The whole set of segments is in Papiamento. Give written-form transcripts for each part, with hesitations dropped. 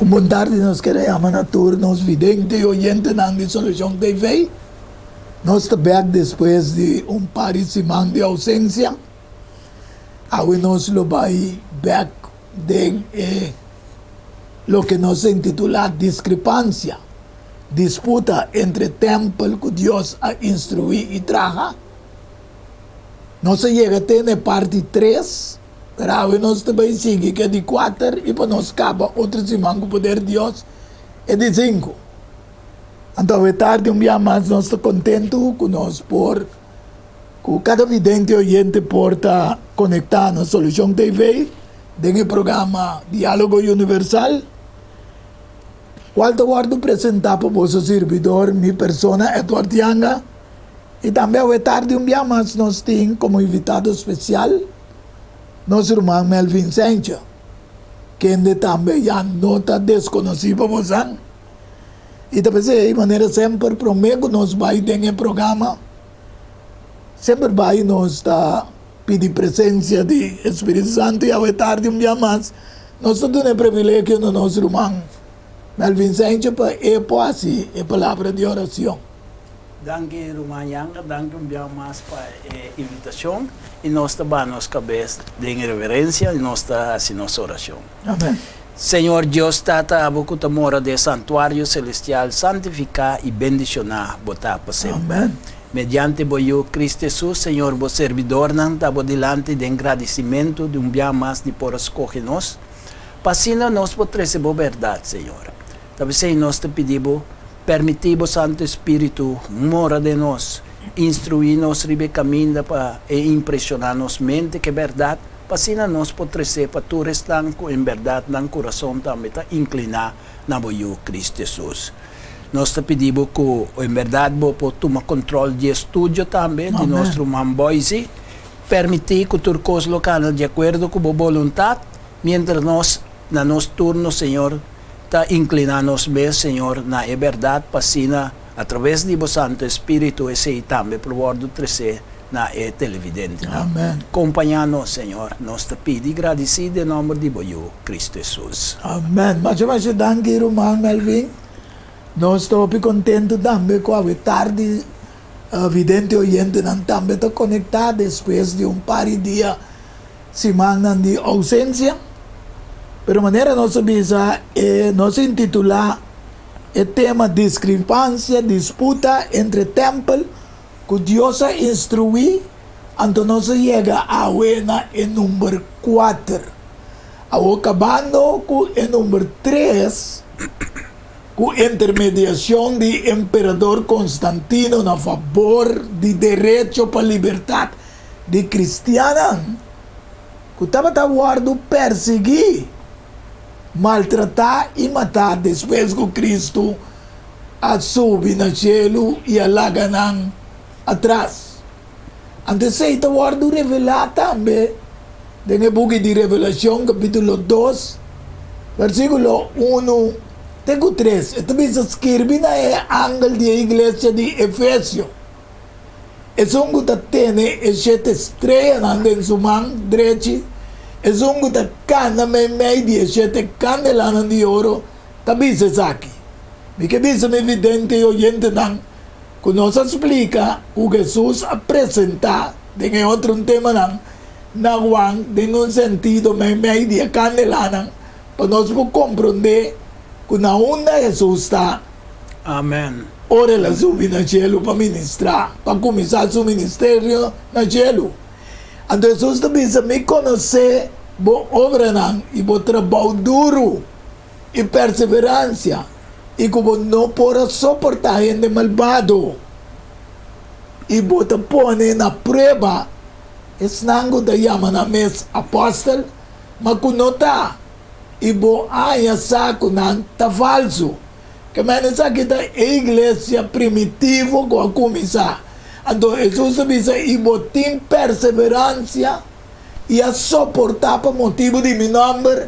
Un bon tardi nos kere yama na tur nos vidente y oyentenan di Solucion TV. Nos ta bek despues di un par di siman di ausencia. Awe nos lo bay bek den e loke nos a intitula Discrepancia, Disputa entre Tempel cu Dios a instrui y traha. Nos a yega te na e parti tres, pero awe nos ta bai sigui ku e di kuater i pa nos kaba otro siman ku poder Dios e di sinku. Anto awe tardi un bia mas nos ta kontentu ku nos por, ku kada vidente i oyente por ta konektá na Solushon TV den e programa Diálogo Universal, kual ta wòrdu presentá pa boso sirbidor, mi persona Edward Yanga. I tambe awe tardi un bia mas nos tin komo invitado spesial nos ruman Melvin Sencha, kende tambe ya no ta deskonosí pa bosan. I ta p'esei, manera semper promé ku nos bai den e programa, semper bai nos ta pidi presensia di e Spiritu Santu i awe tardi un bia mas nos ta duna e privilegio na nos ruman Melvin Sencha pa e por hasi e palabra di oracion. Danki ruman Yanga, danki un bia mas pa e invitacion y nos ta baha nos cabes den reverencia y nos ta haci nos oracion. Amen. Señor Dios Tata abo cu ta mora den santuario celestial santifica y bendiciona bo ta pa semper. Amen. Mediante bo Yu Cristo Jesus Señor bo servidornan ta bo dilanti den gradicimento di un bia mas di por a scoge nos pa asina nos por trece bo berdad Señor. Ta p'esey nos ta pidi bo Permití bo Santu Spiritu mora den nos, instruí nos riba e kaminda pa e impreshoná nos mente ku e bèrdat, pa asina nos por tresé pa tur esnan ku en bèrdat nan kurason tambe ta inkliná na bo Yu, Kristu Hesus. Nos ta pidi bo ku en bèrdat bo por tuma kontròl di e studio tambe di nos ruman Boise. Permití ku tur kos lo kana di akuerdo ku bo boluntat, miéntras nos, na nos turno, Señor, ta inkliná nos mes, Señor, na e bèrdat, pa asina, atraves di Bo Santu Espíritu, esei tambe por wòrdu tresé na e televidentenan. Amèn. Kompañá nos, Señor. Nos ta pidi i gradisí den nòmber di Bo Yu, Kristu Hesus. Amèn. Masha masha danki, ruman Melvin. Nos ta hopi kontentu tambe ku awe tardi vidente oyentenan tambe ta konektá despues di un par di dia simannan di ousensia, pero manera nos a bisa e nos a intitulá e tema Diskripansia, Disputa entre Tèmpel ku Dios a instruí, anto nos a yega awe na e number kuater. Awor kabando ku e number tres, ku intermediashon di emperador Konstantino na fabor di derecho pa libertat di kristiannan ku tabata wòrdu persiguí, maltratá i matá despues ku Kristu a subi na shelu i a laga nan atras. Anto esei ta wòrdu revelá tambe den e buki di Revelashon kapítulo dos, versíkulo unu te ku tres. E ta bisa, Skirbi na e angel di e iglesia di Efesio. Esun ku ta tene e shete streanan den su man drechi, esun ku ta kanda meimei di e shete kandelanan di oro, ta bisa esaki, Mi ke bisa mi vidente i oyentenan ku nos a splika ku Hesus a presentá den e otro temanan na Juan den un sentido meimei di e kandelanan pa nos por komprondé ku na unda Hesus ta. Amen. Ora el a subi na cielu pa ministrá, pa kuminsá su ministerio na cielu. Anto Hesus ta bisa, Mi konosé bo obranan i bo trabou duru i perseveransia, i ku bo no por a soportá hende malbado, i bo ta pone na prueba esnan ku ta yama nan mes apòstel, ma ku no ta, i bo a haña sa ku nan ta falsu. Ke men esaki ta e iglesia primitivo ku a kuminsá. Anto Hesus a bisa, I bo tin perseveransia i a soportá pa motibu di mi nòmber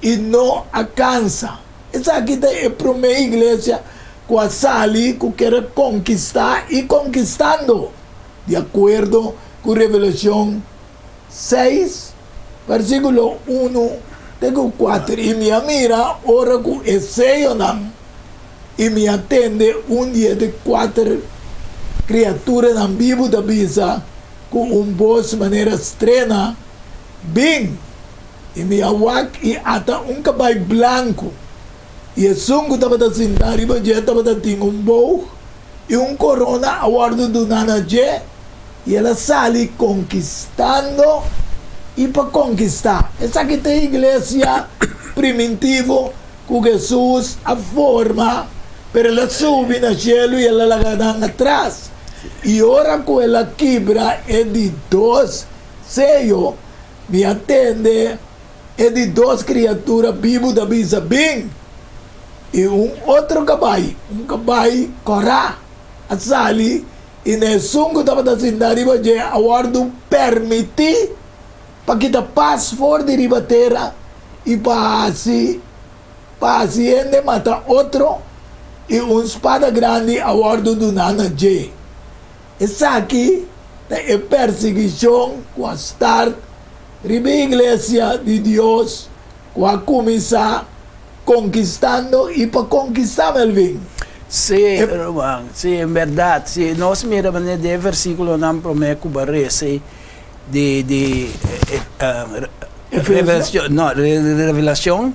i no a kansa. Esaki ta e promé iglesia ku a sali ku kere konkistá i konkistando, di akuerdo ku Revelashon seis, versíkulo unu. Te ku kuater. I mi a mira ora ku e seyonan, i mi a tende un di e kuater kriaturanan bibu ta bisa ku un bos manera strena, Bin! I mi a wak i ata un kabai blanku, i esun ku tabata sintá riba dje tabata tin un boog, i un korona a wòrdu duná na dje, i el a sali konkistando i pa konkistá. Esaki ta e iglesia primintivo ku Hesus a forma, pero el a subi na shelu i el a laga nan atras. I ora ku el a kibra e di dos seyo, Mi a tende e di dos kriatura bibu ta bisa, Bin! I un otro kabai, un kabai kòrá, a sali, i na esun ku tabata sintá riba dje a wòrdu permití pa kita pas for di riba tera i pa hasi pa hasi hende mata otro, i un spada grandi a wòrdu duná na dje. Esaki ta e persiguishon ku a start riba e Iglesia di Dios ku a kuminsá konkistando i pa konkistá, Melvin. Sí, ruman, sí, en bèrdat. Si nos mira manera den e versíkulonan promé ku bo a resa ei di di Revelashon, no, Revelashon,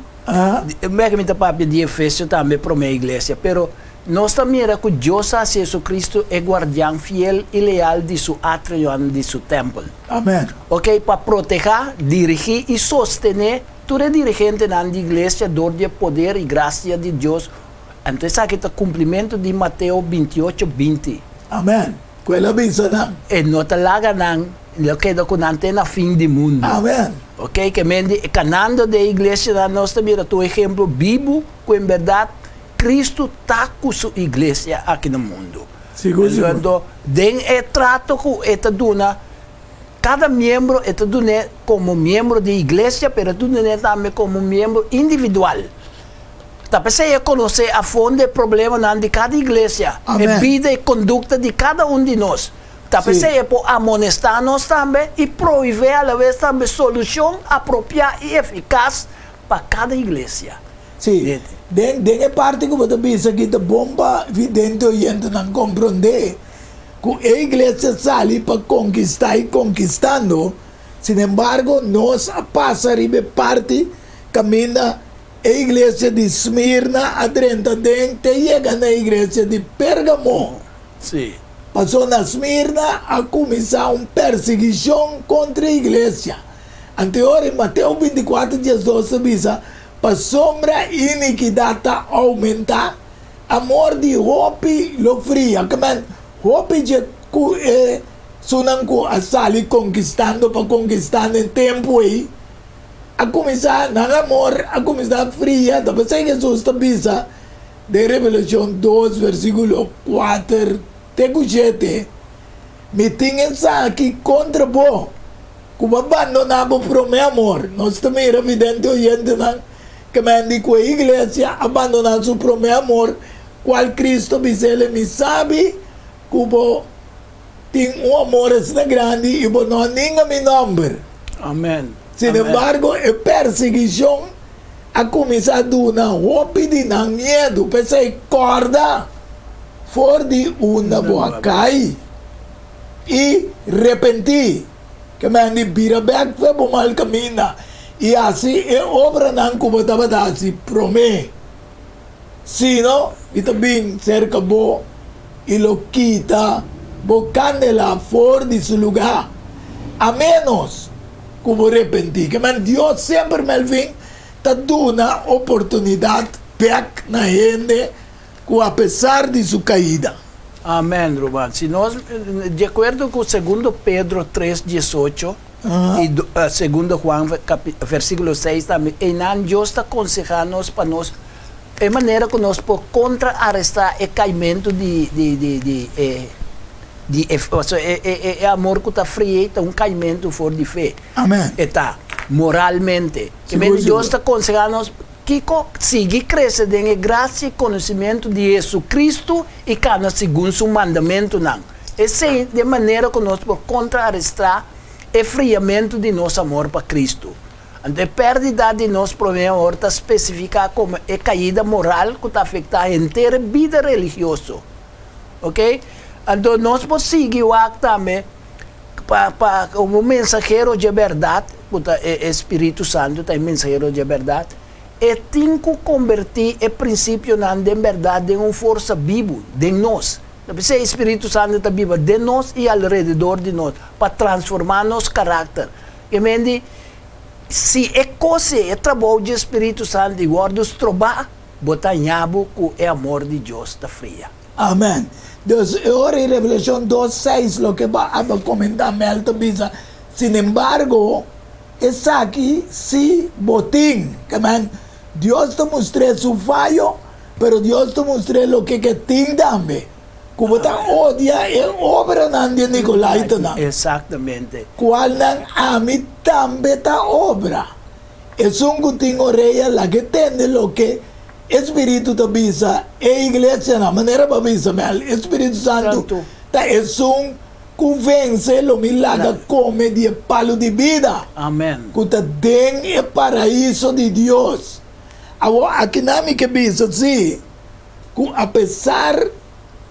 mester mi ta papia di Efesio tambe, promé iglesia, pero Nos ta mira ku Dios a hasi Jesucristo e guardian fiel i leal di su atrionan di su tèmpel. Amen. Ok, pa protehá, dirigí i sostené tur e dirigentenan di iglesia dor di e poder i grasia di Dios. Anto esaki ta kumplimentu di Mateo 28, 20. Amen. Ku el a bisa nan. E no ta laga nan, lo keda ku nan te na fin di mundu. Amen. Ok, ke men di kanando den e iglesianan nos ta mira tur ehemplo bibu ku en bèrdat Cristo ta cu su iglesia aki na mundo. Sigur, sigur. Anto, den e trato cu e ta duna cada miembro, e ta dun'é como miembro di iglesia, pero e ta dun'é tambe como miembro individual. Ta p'esei e conoce a fondo e problemanan di cada iglesia, e Amen. bida y conducta di cada un di nos. Ta Sí. p'esei e por amonestá nos tambe y prohibé alabes tambe solucion apropiá y eficaz pa cada iglesia. Sí, den den e parti ku bo ta bisa aki ta bon pa vidente oyentenan komprondé ku e iglesia sali pa konkistá i konkistando, sinembargo nos a pasa riba e parti kaminda e iglesia di Smirna a drenta den te yega na e iglesia di Pergamo. Sí. Pasobra na Smirna a kuminsá un persiguishon kontra e iglesia. Anteor in Mateo 24, 12 ta bisa, Pasobra inikidat ta oumentá, amor di hopi lo fria. Kemen, hopi dje ku e sunan ku a sali konkistando pa konkistá den tempu ei, a kuminsá, nan amor a kuminsá fria. Ta p'esei Hesus ta bisa den Revelashon 2 versíkulo 4 te ku 7, Mi tin esaki kontra bo, Ku bo a bandoná bo promé amor. Nos ta mira vidente oyentenan ke men di ku e iglesia a bandoná su promé amor, kual Cristo bis'el, Mi sabi ku bo tin un amor asina grandi i bo no a ninga mi nòmber. Amen. Sin embargo, e persiguishon a kuminsá duna hopi di nan miedu. P'esei, kòrda for di unda bo a kai i repentí. Ke men di bira bek fe bo mal kaminda i hasi e obranan ku bo tabata hasi promé. Sino, mi ta bin serka bo i lo kita bo kandela for di su lugá, a ménos ku bo repentí. Ke men Dios semper, Melvin, ta duna oportunidat bek na hende ku apesar di su kaida. Amen, ruman. Si nos, di akuerdo ku Segundo Pedro tres diesocho i Segundo Juan versikulo seis tambe, einan Dios ta konsehá nos pa nos, e manera ku nos por kontraarestá e kaimentu di di di di e di e pasobra e e e amor ku ta fria ei ta un kaimentu for di fe. Amen. E ta, moralmente. Sigur, sigur. Dios ta konsehá nos. Kiko? Sigui krese den e grasia i konosementu di JesuCristu i kana segun Su mandamentunan. Esei ta e manera ku nos por kontraarestá e friamentu di nos amor pa Cristu. Anto e pèrdida di nos promé amor ta spesifiká komo e kaida moral ku ta afektá henter e bida religioso. Oke? Anto nos por sigui wak tambe pa pa komo mensahero dje bèrdat, ku ta e e Spiritu Santu ta e mensahero dje bèrdat, e tin ku kombertí e prinsipionan den bèrdat den un forsa bibu den nos. Ta p'esei e Spiritu Santu ta biba den nos i alrededor di nos pa transformá nos karakter. E men di, Si e kos ei, e trabou dje Spiritu Santu ei wòrdu strobá, bo ta haña bo ku e amor di Dios ta fria. Amen. Dus e ora ei Revelashon dos, seis, loke bo a komentá Mel ta bisa, Sinembargo, esaki si bo tin. Ke men, Dios ta mustr'é su fayo, pero Dios ta mustr'é loke ke tin tambe. Ku bo ta odia e obranan di e Nikolaitanan. Exactamente. Kualnan ami tambe ta obra. Esun ku tin orea laga e tende loke e Spiritu ta bisa e iglesianan. Manera bo a bisa Mel, e Spiritu Santu ta esun ku vense lo mi laga kome di e palu di bida. Amen. Ku ta den e paraiso di Dios. Awor akinan mi ke bisa si. Ku apesar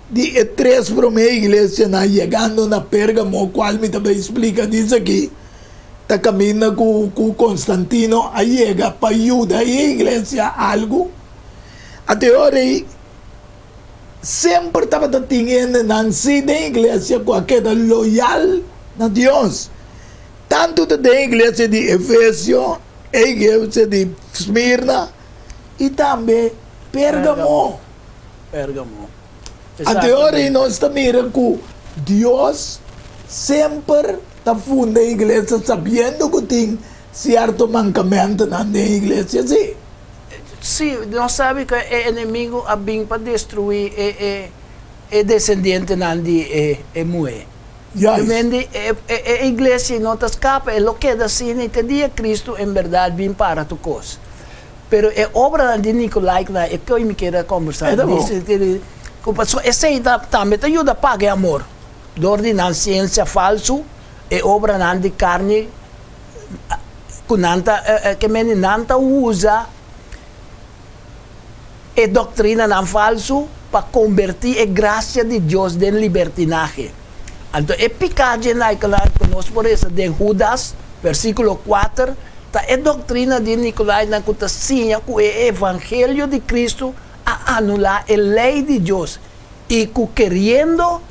di e tres promé iglesianan yegando na Pérgamo, kual mi ta bai splika dis aki, ta kaminda ku ku Konstantino a yega pa yuda e iglesia algu. Ate ora ei semper tabata tin hendenan si den iglesia ku a keda loyal na Dios, tantu ta den iglesia di Efesio, e iglesia di Smirna i tambe Pérgamo. Pérgamo. Anto e ora ei nos ta mira ku Dios semper ta funda e iglesia sabiendo ku tin sierto mankamentunan den e iglesia, sí. Sí, nos sabi ku e enemigu a bin pa destruí e e e desendientenan di e e muhé. Juist. Mendi e e iglesia no ta skapa, e lo keda asina i te dia Kristu en bèrdat bin para tur kos. Pero e obranan di Nicolaiknan e koe mi kier a kombersá E ta bon. Ku pasobra esei ta tambe ta yuda paga e amor dor di nan siensia falsu, e obranan di karni ku nan ta ke mende nan ta usa e doktrinanan falsu pa kombertí e grasia di Dios den libertinahe. Anto e piká dje Nicolai ku nos por resa den Hudas, versíkulo kuater, ta e doktrina di Nicolainan ku ta siña ku e evangelio di Kristu a anulá e lei di Dios i ku keriendo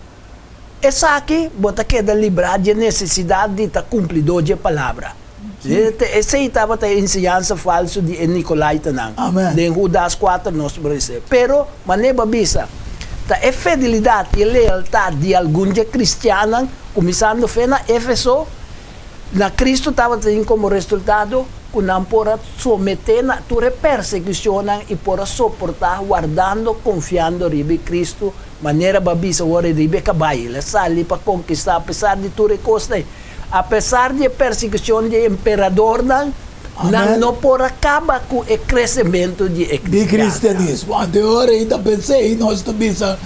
esaki bo ta keda librá dje nesesidat di ta kumplidó dje palabra. Esei tabata e enseñansa falsu di e Nicolaitanan. Den Hudas kuater nos por resa. Pero, manera bo a bisa, ta e fidelidat i e lealtat di algun dje kristiannan, kuminsando fe na Efeso, na Kristu tabatin komo resultado ku nan por a someté na tur e persekushonnan i por a soportá wardando konfiando riba e Kristu, manera bo a bisa wor e riba e kabai, el a sali pa konkistá apesar di tur e kosnan. Apesar di e persekushon di e emperadornan, nan no por a kaba ku e kresementu di e Di kristianismo. Anto e ora ei ta p'esei nos ta bisa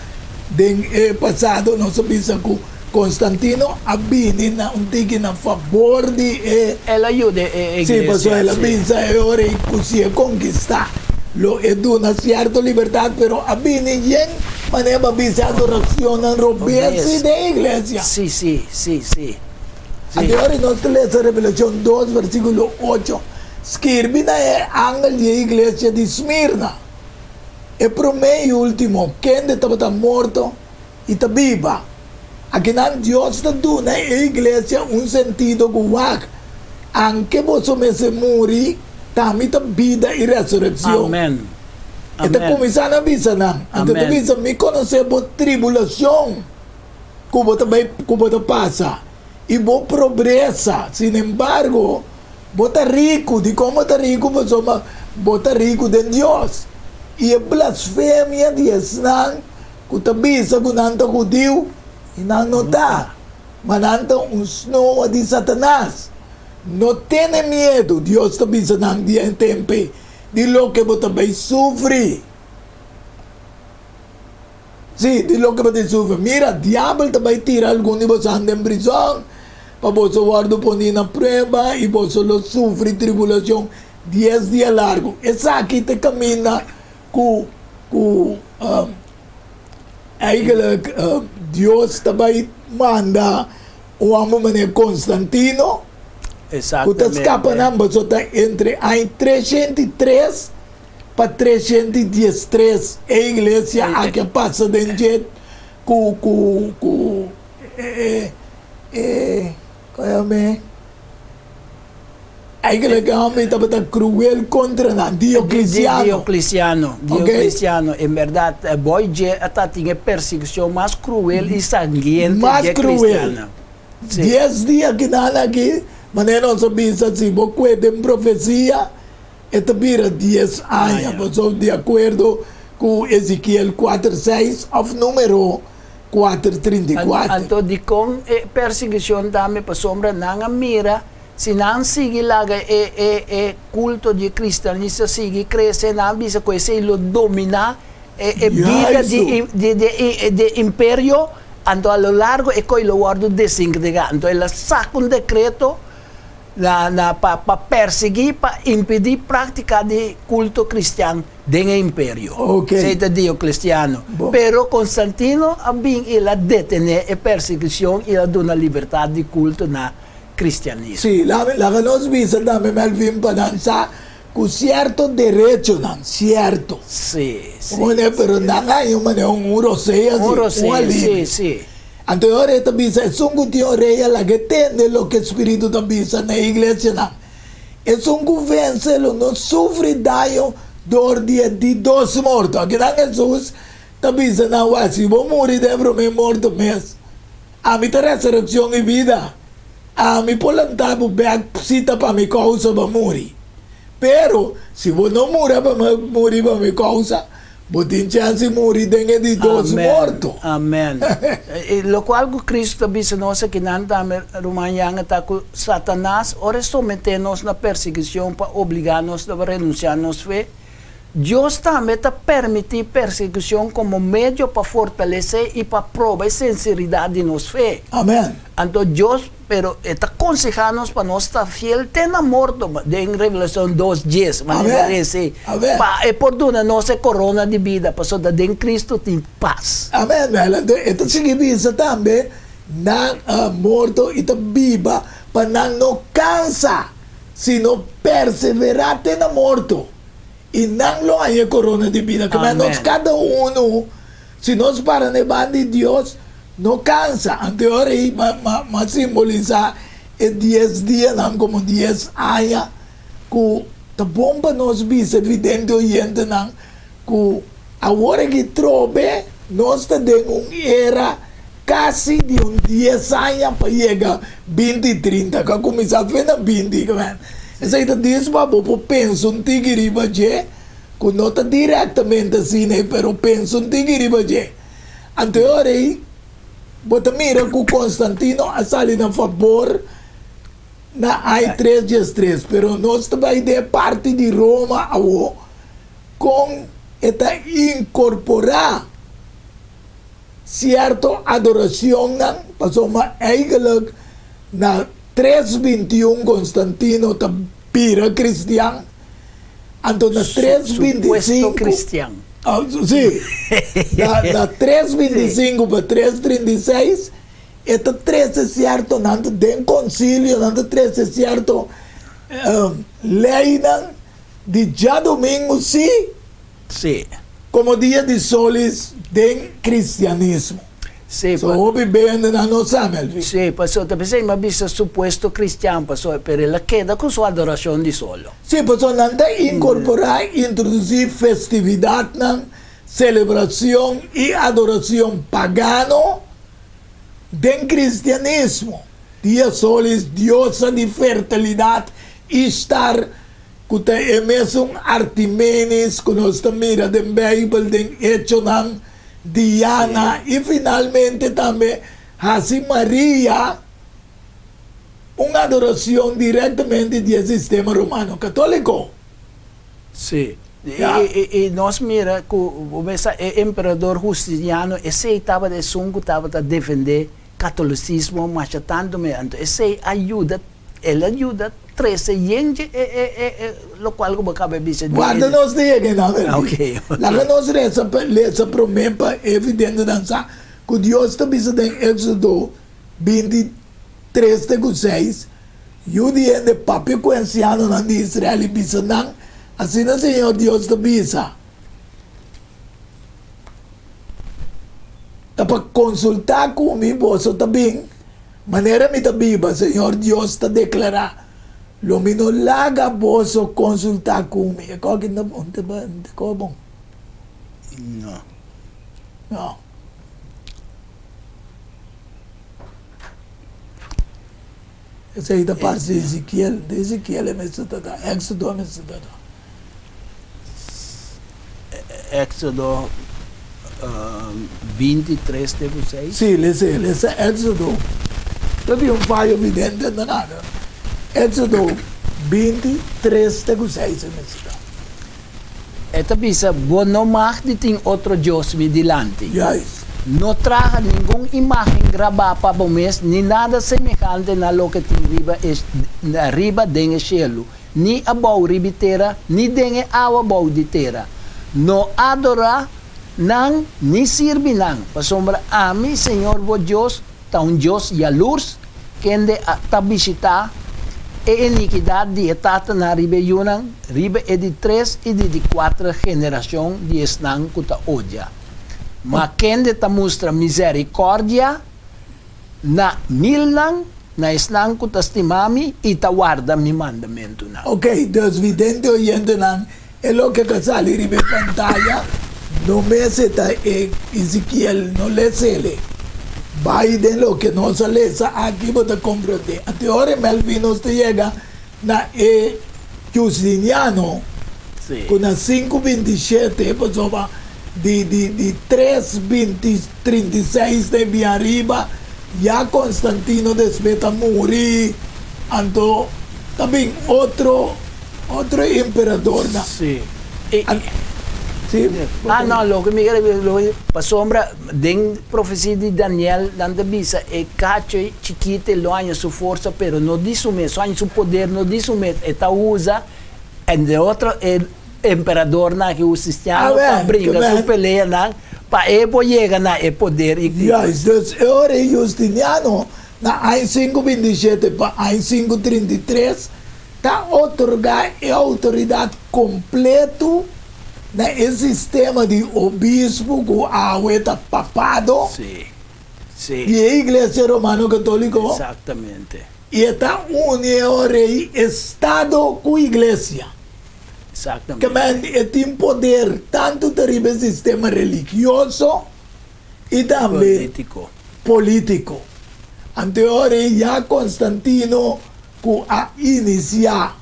den e pasado nos a bisa ku Constantino a bini na un tiki na fabor di e. El a yuda e iglesia. Si, pasobra el a bisa e ora ei ku si e konkistá lo e duna sierto libertat, pero a bini yen manera pa bisa adoracionnan robes si den iglesia. Sí, sí, sí, sí. Anto ora nos ta lesa Revelacion dos versiculo ocho, skirbi na e angel di e iglesia di Smirna, E prome i ultimo, kende tabata morto i ta biba. Akinan Dios ta duna e iglesia un sentido ku wak, anke boso mester muri, ta mi ta bida i resurekshon. Amen. E ta kuminsá na bisa nan, anto e ta bisa, Mi konosé bo tribulashon ku bo ta bai, ku bo ta pasa, i bo pobresa, sinembargo, bo ta riku. Dikon bo ta riku? Pasobra bo ta riku den Dios. I e blasfemia di esnan ku ta bisa ku nan ta hudiu i nan no ta, ma nan ta un snoa di Satanas. No tene miedu, Dios ta bisa nan di e tempu ei, di loke bo ta bai sufri. Sí, di loke bo ta bai sufri. Mira, diabel ta bai tira algun di bosan den prizòn. pa boso wòrdu poní na prueba i boso lo sufri tribulashon dies dia largu. Esaki ta e kaminda ku ku eigenlijk Dios ta bai manda un hòmber manera Constantino ku ta skapa nan pasobra ta entre aña 303 pa 313 e iglesia aki a pasa den dje ku ku ku e e e Eigenlijk e homber tabata cruel contra nan, Diocleciano. Diocleciano, Diocleciano, en berdad, boy dje a ta tin e persecucion mas cruel y sangriente Mas dje cruel. cristiannan. Sí. Dies dia ki nan aki, manera nos a bisa, si bo kue den profecia, e ta bira dies aña, Aña. pasobra di acuerdo cu Ezekiel kuater seis of Numero kuater 34. Anto dikon e persiguishon tambe? Pasobra nan a mira si nan sigui laga e e e kulto di e kristianismo sigui krese, nan a bisa ku esei lo dominá e e bida di di di di e imperio, anto a lo largo e koi lo wòrdu desintegá. Anto el a saka un dekreto na na pa pa persiguí, pa impedí práktika di kulto kristian den e imperio. Ok. Esei ta Diocleciano. Bo. Pero Constantino a bin i el a detené e persekushon i el a duna libertat di kulto na kristianismo. Sí, laga laga nos bisa tambe Melvin pa nan sa ku sierto derechonan, sierto. Sí, sí, Bo pero sí. nan haña un manera un rosea Un así, un rosea, alivio. sí, sí. Anto e ora e ta bisa, Esun ku tin orea, laga e tende loke e Spiritu ta bisa na e iglesianan. Esun ku vense lo no sufri daño dor di e di dos morto. Akinan Hesus ta bisa nan, Wak, si bo muri den e promé morto mes, ami ta resurekshon i bida. Ami por lanta bo bèk si ta pa mi kousa bo a muri. Pero, si bo no mura pa muri pa mi kousa, Bo tin chèns di muri den e di dos morto. Amen. I lokual ku Kristu ta bisa nos akinan tambe, ruman Yanga, ta ku Satanas, ora e someté nos na persiguishon pa obligá nos na renunsiá nos fe, Dios tambe ta permití persiguishon komo medio pa fortalesé i pa proba e sinseridat di nos fe. Amen. Anto Dios, pero e ta konsehá nos pa nos ta fiel te na morto, den Revelashon dos dies, manera Amén. resi, Amén. pa e por duna nos e korona di bida, pasobra den Kristu tin pas. Amén. Wel, anto e ta sigui bisa tambe, Nan a morto i ta biba pa nan no kansa, sino perseverá te na morto, i nan lo haña e korona di bida. Kemey nos Amén. kada unu, si nos para na e banda di Dios, No cansa, anto e ora ei m'a simbolisa e dies dianan como dies aña cu ta bon pa nos bisa evidente oyentenan cu awor aki trobe nos ta den un era casi di un dies aña pa yega binti trinta cu a cuminsa fe na binti. Esei ta dis pa bo por pensa un tiki riba dje cu no ta directamente asina ei pero pensa un tiki riba dje. Anto e ora ei bo ta mira ku Konstantino a sali na fabor na ai tres dies tres, pero nos ta bai den e parti di Roma awo kon e ta inkorporá sierto adoracionnan, pasobra eigenlijk na tres 21 Konstantino ta bira kristian. Anto na tres binti i Supuesto sinku. cristian. Ah, sí. Na, na tres binti i sinku pa tres 36, e ta trese sierto, nan ta den konsilio, nan ta trese sierto leinan di djadumingu sí, Sí. komo dia di solis den kristianismo. Sí, So hopi bendenan no sa, Melvin. Sí, pasobra ta p'esei mi a bisa supuesto cristian, pasobra, pero el a keda ku su adoracion di solo. Sí, pasobra nan ta incorporá, introdusí festividatnan, selebracion i adoracion pagano den cristianismo. Dia Solis, diosa di fertilidat, Ishtar, ku ta e mesun Artimenis ku nos ta mira den Beibel den Echonan, Diana i finalmente tambe hasi Maria un adoracion directamente di e sistema romano catolico. Sí. Ya. I nos mira ku bo mester sa e emperador Justiniano esei tabata esun ku tabata defendé. Catolicismo masha tanto me anto esey a yuda el a yuda trece yen dje e e e e locual cu bo caba e bisa di Guarda nos ta yega einan Melvin. Ok ok. Laga nos reza pa lesa prome pa e videntenan sa cu Dios ta bisa den Exodo 23 te cu 6, Yu di hende papia cu e ancianonan di Israel y bisa nan, Asina Señor Dios ta bisa, Ta pa konsultá ku mi boso ta bin, manera mi ta biba, Señor Dios ta deklará, lo mi no laga boso konsultá ku mi. E kòki no ta koba bon. No. No. Esei ta parse Ezekiel, di Ezekiel e mester ta da, Éxodo e mester ta da. Éxodo 23 te ku 6. Sí, lesa, lesa Éxodo. Ta tin un fayo evidente, no nada. Éxodo 23 te ku 6 e mester ta. E ta bisa, Bo no mag di tin otro dios mi dilanti. Juist. No traha ningun imágen grabá pa bo mes, ni nada semehante na loke tin riba e riba den e shelu, ni abou riba e tera, ni den e awa bou di tera. No adorá nan ni sirbi nan, pasobra ami, Señor bo Dios, ta un Dios yalurs, kende a ta bishitá e inikidat di e tatanan riba e yunan, riba e di tres i di di kuater generashon di esnan ku ta odia. Ma kende ta mustra miserikòrdia na milnan, na esnan ku ta stima mi i ta warda mi mandamentunan. Oké, dus vidente oyentenan, E loke ta sali riba e pantaya no mester ta e Ezekiel, no les'ele. Bai den loke nos a lesa aki bo ta komprondé. Anto e ora e Melvin nos ta yega na e Justiniano ku na 527 pasobra di di di tres binti trinta i seis ta e bin ariba ya Constantino despues ta muri anto ta bin otro Otro emperadornan. Sí. Sí. Ah, no, loke mi kere bisa, loke, pasobra den profesia di Daniel nan ta bisa e kacho chikito e lo haña su forsa, pero no di su mes, su haña su poder no di su mes, e ta usa entre otro e emperadornan aki hustistiano pa bringa su peleanan pa e por yega na e poder i. Juist, dus e ora e Justiniano na aña 527 pa aña 533 Ta otorgá e outoridat kompletu na e sistema di obispu ku awe ta papado di e Iglesia Romano Katóliko i e ta uni e ora ei estado ku iglesia. Kementi e tin poder tantu ta riba e sistema religioso i tambe polítiko. Anto e ora ei ya Constantino ku a inisiá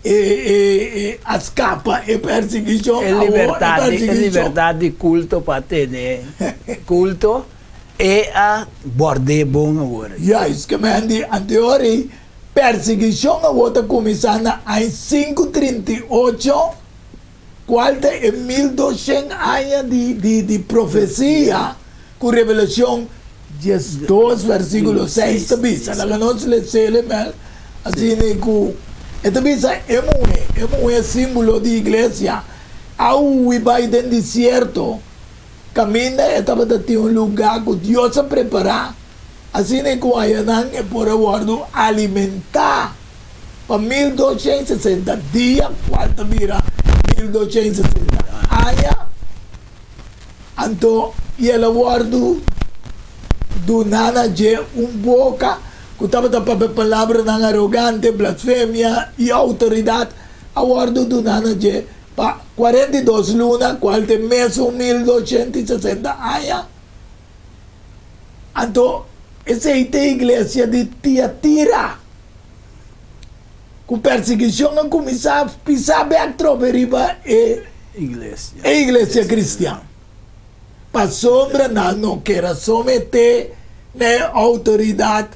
e e e a skapa e persiguishon E awor e libertad di e persiguishon. libertad di kulto pa tene kulto e a bord'é bon awor. Juist, ke men di anteor ei persiguishon awor ta kuminsá na aña 538 Cual ta e 1200 aña di di di profecia cu Revelacion 12 versiculo 6 ta bisa? Laga nos lesele mel asina y cu e ta bisa e muhe, e muhe simbolo di iglesia, a hui bay den desierto caminda e tabata tin un luga cu Dios a prepara asina y cu ayanan e por a wordo alimenta. Pa 1260 dia, cual ta bira 1260 aña, anto i el a wordu duná na dje un boca cu tabata papia palabranan arogante, blasfemia i autoridad a wordu duná na dje pa 42 luna, cual ta e mesun 1260 aña. Anto esei ta e iglesia di Tiatira. Ku persiguishon a kuminsá pisá bèk trobe riba e iglesia kristian, pasobra nan no ker a someté na e outoridat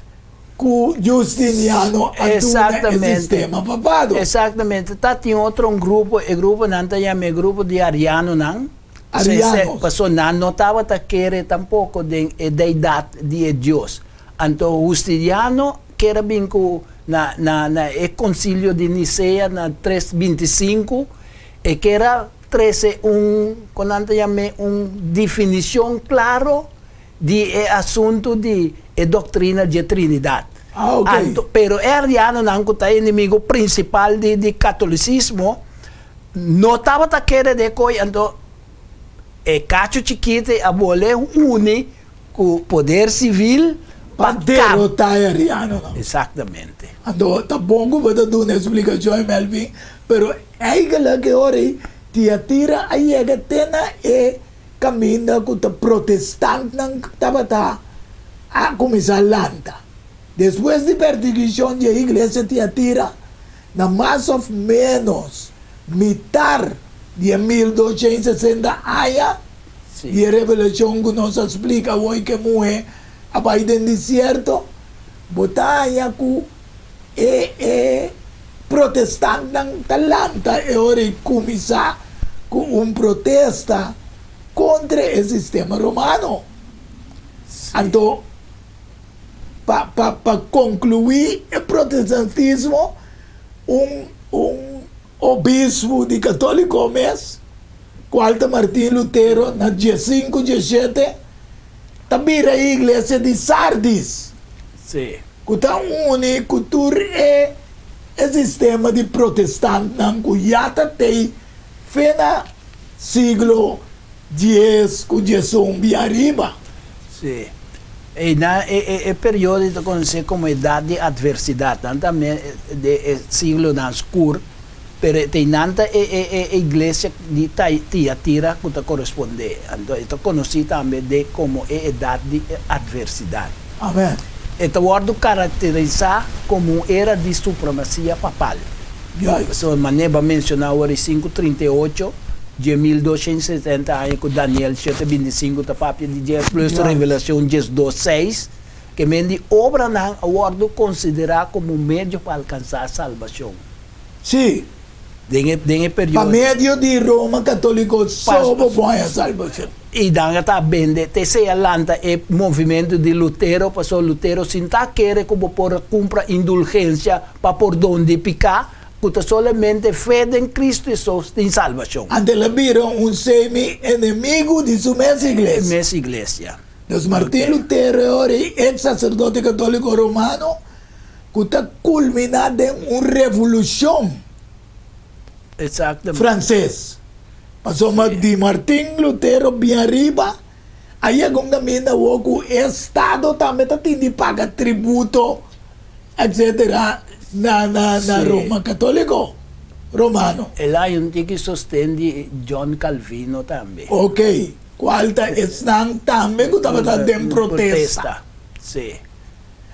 ku Justiniano a duna e sistema papado. Eksaktamente. Ta tin otro un grupo, e gruponan ta yama e grupo di arianonan. Arianos. Pasobra nan no tabata kere tampoko den e deidat di e Dios. Anto Justiniano ker a bin ku na na na e konsilio di Nisea na 325, e ker a trese un, kon nan ta yam'é, un definishon klaro di e asuntu di e doktrina dje Trinidat. Ah, ok. Anto, pero e arianonan ku ta enemigo prinsipal di di katolisismo no tabata kere den koi, anto e kachu chikiti a bole uni ku poder sivil Pa pa kab. derotá e arianonan. Exactamente. Anto ta bon ku bo ta duna e splikashon, Melvin, pero eigenlijk e ora ei Tiatira a yega te na e kaminda ku ta protestantnan tabata a kuminsá lanta. Despues di pertiguishon di e iglesia Tiatira, na mas òf ménos mitar di e 1260 aña di e revelashon ku nos a splika awor ku e muhé a bai den desierto, bo ta haña ku e e protestantnan ta lanta e ora i kuminsá ku un protesta kontra e sistema romano. Anto, pa pa pa konkluí e protestantismo, un un obispu di katóliko mes, kual ta Martin Lutero, na diesinku diesshete, ta bira e iglesia di Sardis. Ku ta uni ku tur e e sistema di protestantnan ku ya ta tei fe na siglo dies ku diesun bia ariba. Sí. Einan e e e periodo ta konosé komo edat di atversidat. Nan ta me de e siglonan skur, pero e teinan ta e e e iglesia di Tiatira ku ta korespondé. Anto e ta konosí tambe de komo e edat di atversidat. Amen. E ta wòrdu karakterisá komo un era di supremasia papal. Juist. Pasobra manera bo a menshoná awor e 538 dje 1270 aña ku Daniel shete 25 ta papia di dje plus Juist. Revelashon 12 seis, ke men di obranan a wòrdu konsiderá komo un medio pa alkansá salbashon. Sí. Den e den e Pa periodo. medio di Roma Católico Pa so bo por haña salbacion. I dan a ta bende te sea lanta e movimento di Lutero, pasobra Lutero sin ta kere ku bo por a kumpra indulgensia pa pordon di piká, ku ta solamente fe den Cristo Hesus tin salbashon. Anto el a bira un semi enemigu di su mes iglesia. Mes iglesia. Dus Martin Lutero e ora ei ex sacerdote católico romano ku ta kulminá den un revolushon franses. Pasobra di Martin Lutero bin ariba, a yega un kaminda awor ku e estado tambe ta tin di paga tributo etsetera na na Roma Katoliko Romano. El a un tiki sosten di John Calvino tambe. Ok, kual ta esnan tambe ku tabata den protesta.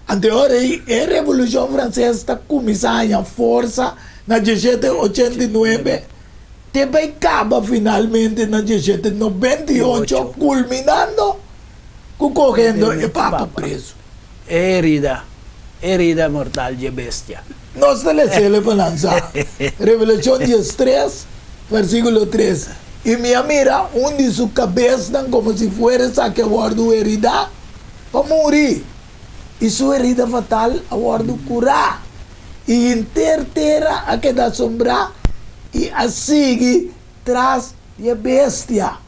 Anto e ora ei e Revolushon Franses ta kuminsá haña forsa na 1789 te bai kaba finalmente na 1798 kulminando ku kohendo e Papa prezu. E herida, herida mortal dje bestia. Nos ta les'el pa nan sa. Revelashon 13, versíkulo 3, I mi a mira un di su kabesnan komo si fuera esaki a wòrdu heridá pa muri, i su herida fatal a wòrdu kurá, i henter tera a keda asombrá i a sigui tras di e bestia.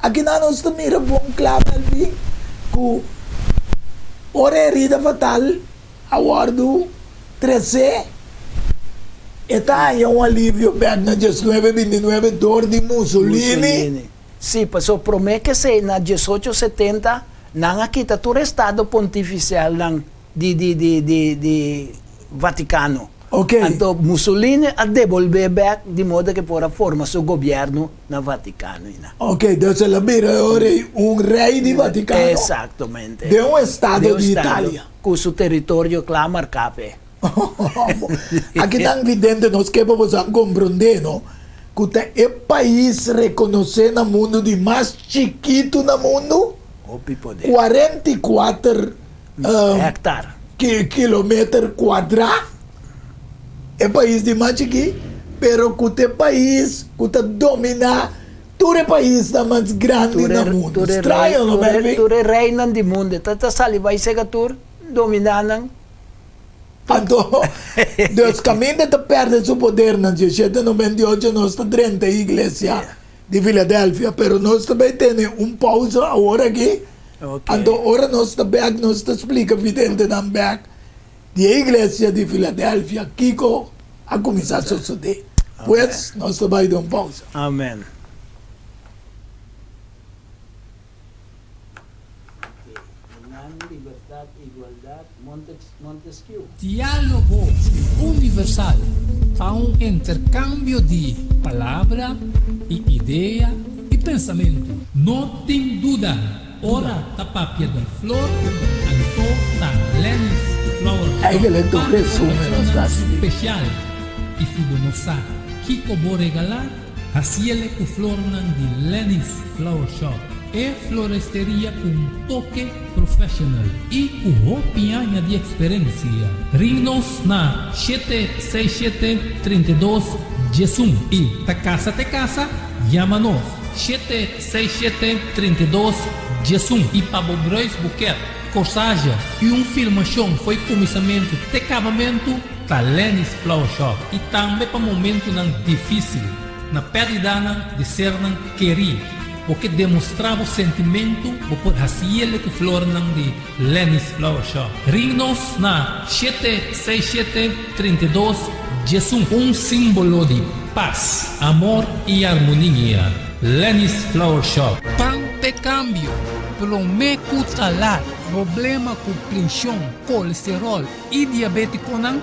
Akinan nos ta mira bon kla, Melvin, ku ora e herida fatal a wòrdu tresé, e ta haña un alivio bèk na 1929 dor di Mussolini. Sí, pasobra promé ke esei na 1870 nan a kita tur estado pontifisialnan di di di di di Vatikano. Ok. Anto Mussolini a debolbé bèk di modo ke por a forma su gobièrnu na Vatikano einan. Ok, dus el a bira e ora ei un rei di Vatikano. Exactamente. Den un estado di Italia. Ku su teritorio kla marká p'e. Aki tan vidente nos ke pa boso a komprondé no ku ta e pais rekonosé na mundu di mas chikitu na mundu, Hopi poder. 44 Hektar. Kilometer kuadrá, e pais di mas chikí, pero ku ta e pais ku ta dominá. Tur e paisnan mas grandi na mundu. Straño, no, Melvin? Tur e reinan di mundu. Ta ta sali bai sega tur, dominá nan. Anto, dus kaminda ta pèrdè su poder na 1798 nos ta drenta e iglesia di Filadelfia, pero nos ta bai tene un pausa awor aki. Anto ora nos ta bèk nos ta splika videntenan bèk di e iglesia di Filadelfia kiko a kuminsá sosodé. Pues, nos ta bai den un pausa. Amen. Diálogo Universal ta un interkambio di palabra i idea i pensamentu. No tin duda, ora ta papia di flor, anto ta Lenny's Flower Shop Eigenlijk pa un resumen nos ta ocasionnan hasi. special. I si bo no sa kico bo regalá, Haciele cu flornan di Lenny's Flower Shop, e floresteria cu un toke professional y cu hopi aña di experencia. Ring nos na shete seis shete 32 diesun y ta casa te casa, yama nos shete seis shete 32 diesun y pa bo bruidsbouquet, corsage y un filmacion fo'i cuminsamentu te cabamentu, Ta Lenny's Flower Shop i tambe pa momentunan difísil, na pèrdidanan di sernan kerí. Bo ke demostrá bo sentimentu, bo por hasiele ku flornan di Lenny's Flower Shop. Ring nos na shete seis shete 32 diesun. Un símbolo di pas, amor i armonia. Lenny's Flower Shop. Pan p'e kambio, promé ku ta lat. Problema ku prenshon, kolesteròl i diabétikonan,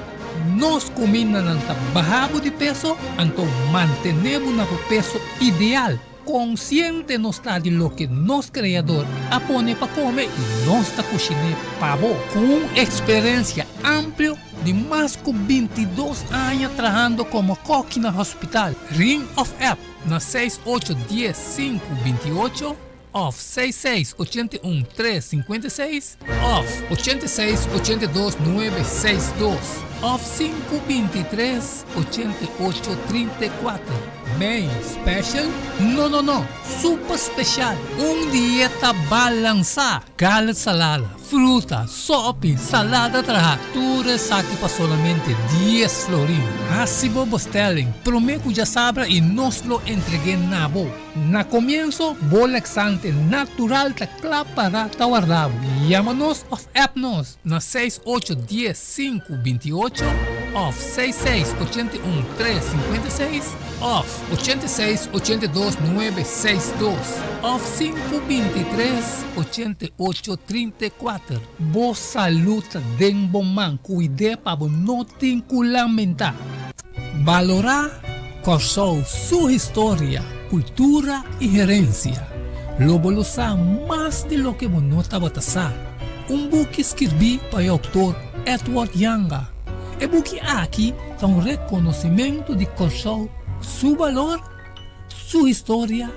nos kumindanan ta baha bo di peso, anto mantené bo na bo peso ideal. Konsiente nos ta di loke nos Kreador a pone pa kome i nos ta kushiné pa bo. Ku un eksperensia amplio di mas ku 22 aña trahando komo kòki na hospital, ring òf app na seis ocho dies sinku 28. Òf seis seis 81 tres 56. Òf 86 82 nuebe seis dos. Òf sinku 23 88 34. Mei special? No no no! Super special! Un dieta balansá! Garlic salada, fruta, sopi, salada traha, tur esaki pa solamente dies florin. Hasi bo bestelling prome ku djasabra i nos lo entreg'é na bo. Na komienso, bo laxante natural ta kla para ta warda bo. Yama nos òf app nos na seis ocho dies sinku 28 òf seis seis 81 tres 56 òf 86 82 nuebe seis dos òf sinku 23 88 34. Bo salú ta den bo man, kuid'é pa bo no tin ku lamentá. Balorá Kòrsou su historia, kultura i herensia. Lo bo lo sa mas di loke bo no tabata sa. Un buki skirbí pa e outor Edward Janga. E buki aki ta un rekonosimentu di Kòrsou su balor, su historia,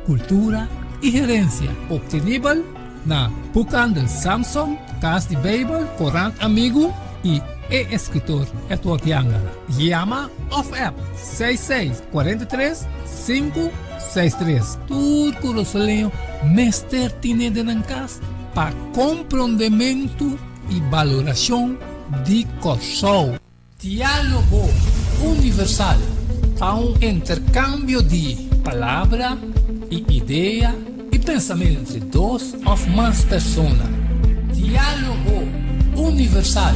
kultura i herensia. Optenibel na Boekhandel Samson, Kas di Beibel, Korant Amigu i e eskritor Edward Janga. Yama òf app seis seis 43 sinku seis tres. Tur kurasoleño mester tine den nan kas pa komprondementu i balorashon di Kòrsou. Diálogo Universal ta un interkambio di palabra i idea i pensamentu entre dos òf mas persona. Diálogo Universal,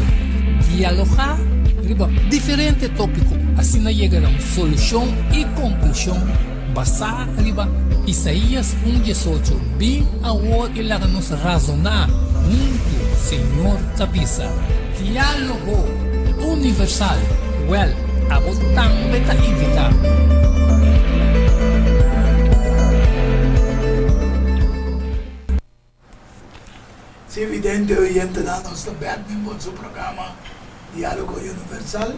dialogá riba diferente tópiko, asina yega na un solushon i konklushon basá riba Isaías un 18, Bin awor i laga nos razoná huntu, Señor ta bisa. Diálogo Universal, Wèl, abo tambe ta invitá. Si vidente oyentenan nos ta bèk den boso programa Diálogo Universal.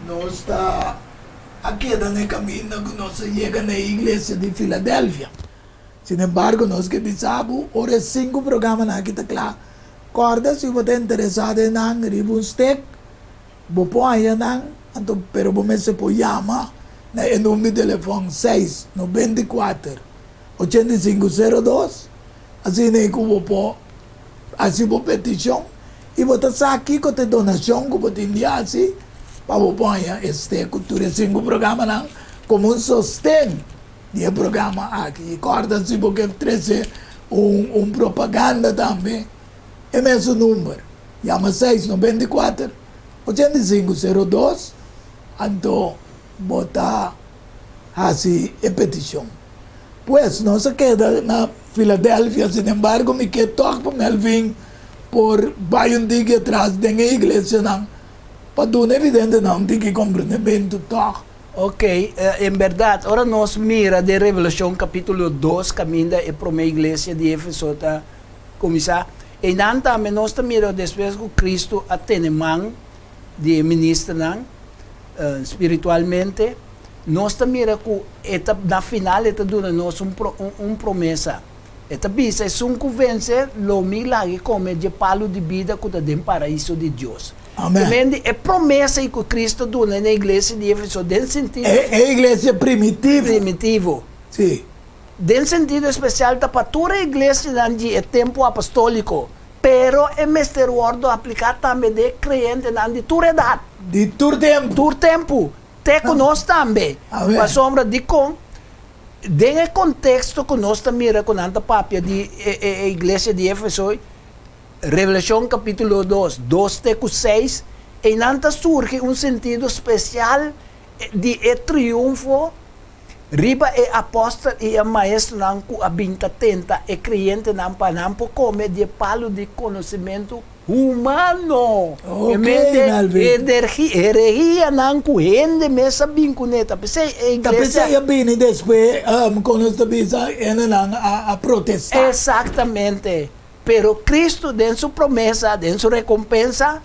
Nos ta a keda na e kaminda ku nos a yega na e iglesia di Filadelfia. Sin embargo, nos ke bisa bo ora e sinku programanan aki ta kla. Kòrda si bo ta interesá den nan riba un stek, bo por haña nan, anto pero bo mester por yama. na e number di telefòn seis 94 85 02, asina ei ku bo por hasi bo petishon i bo ta sa kiko ta e donashon ku bo tin di hasi pa bo por haña este ku tur e sinku programanan komo un sosten di e programa aki. I kòrda si bo ke trese un un propaganda tambe e mesun number, yama seis 94 85 02 anto bo ta hasi e petishon. Pues, nos a keda na Filadelfia, sinembargo mi ke tòg pa Melvin por bai un tiki atras den e iglesianan pa duna e videntenan un tiki komprendementu tòg. Ok, en bèrdat, ora nos mira den Revelashon kapítulo dos kaminda e promé iglesia di Efeso ta kuminsá, einan tambe nos ta mira despues ku Kristu a tene man di e ministernan spiritualmente, nos ta mira ku e ta na final e ta duna nos un un promesa. E ta bisa, Esun ku vense, lo mi lag'e kome dje palu di bida ku ta den paraiso di Dios. Amen. Mendi, e promesa ei ku Kristu a duna na e iglesia di Efeso den sentido. E e iglesia primitivo. Primitivo. Si. Den sentido espesial ta pa tur e iglesianan di e tempu apostóliko. Pero e mester wòrdu apliká tambe den e kreyentenan di tur edat. Di tur tempu. Tur tempu. Te ku nos tambe. Amen. Pasobra dikon? Den e konteksto ku nos ta mira ku nan ta papia di e e iglesia di Efeso, Revelashon kapítulo dos, dos te ku seis, einan ta surgi un sentido spesial di e triunfo riba e apòstel i e maestronan ku a bin ta tenta e kreyentenan pa nan por kome di e palu di konosementu humano. Ok, E mente Melvin. herehianan ku hende mes a bin kuné. Ta p'esei e Ta iglesia. p'esei a bini despues kon nos ta bisa hendenan a protestá. Eksaktamente. Pero Kristu den su promesa, den su rekompensa,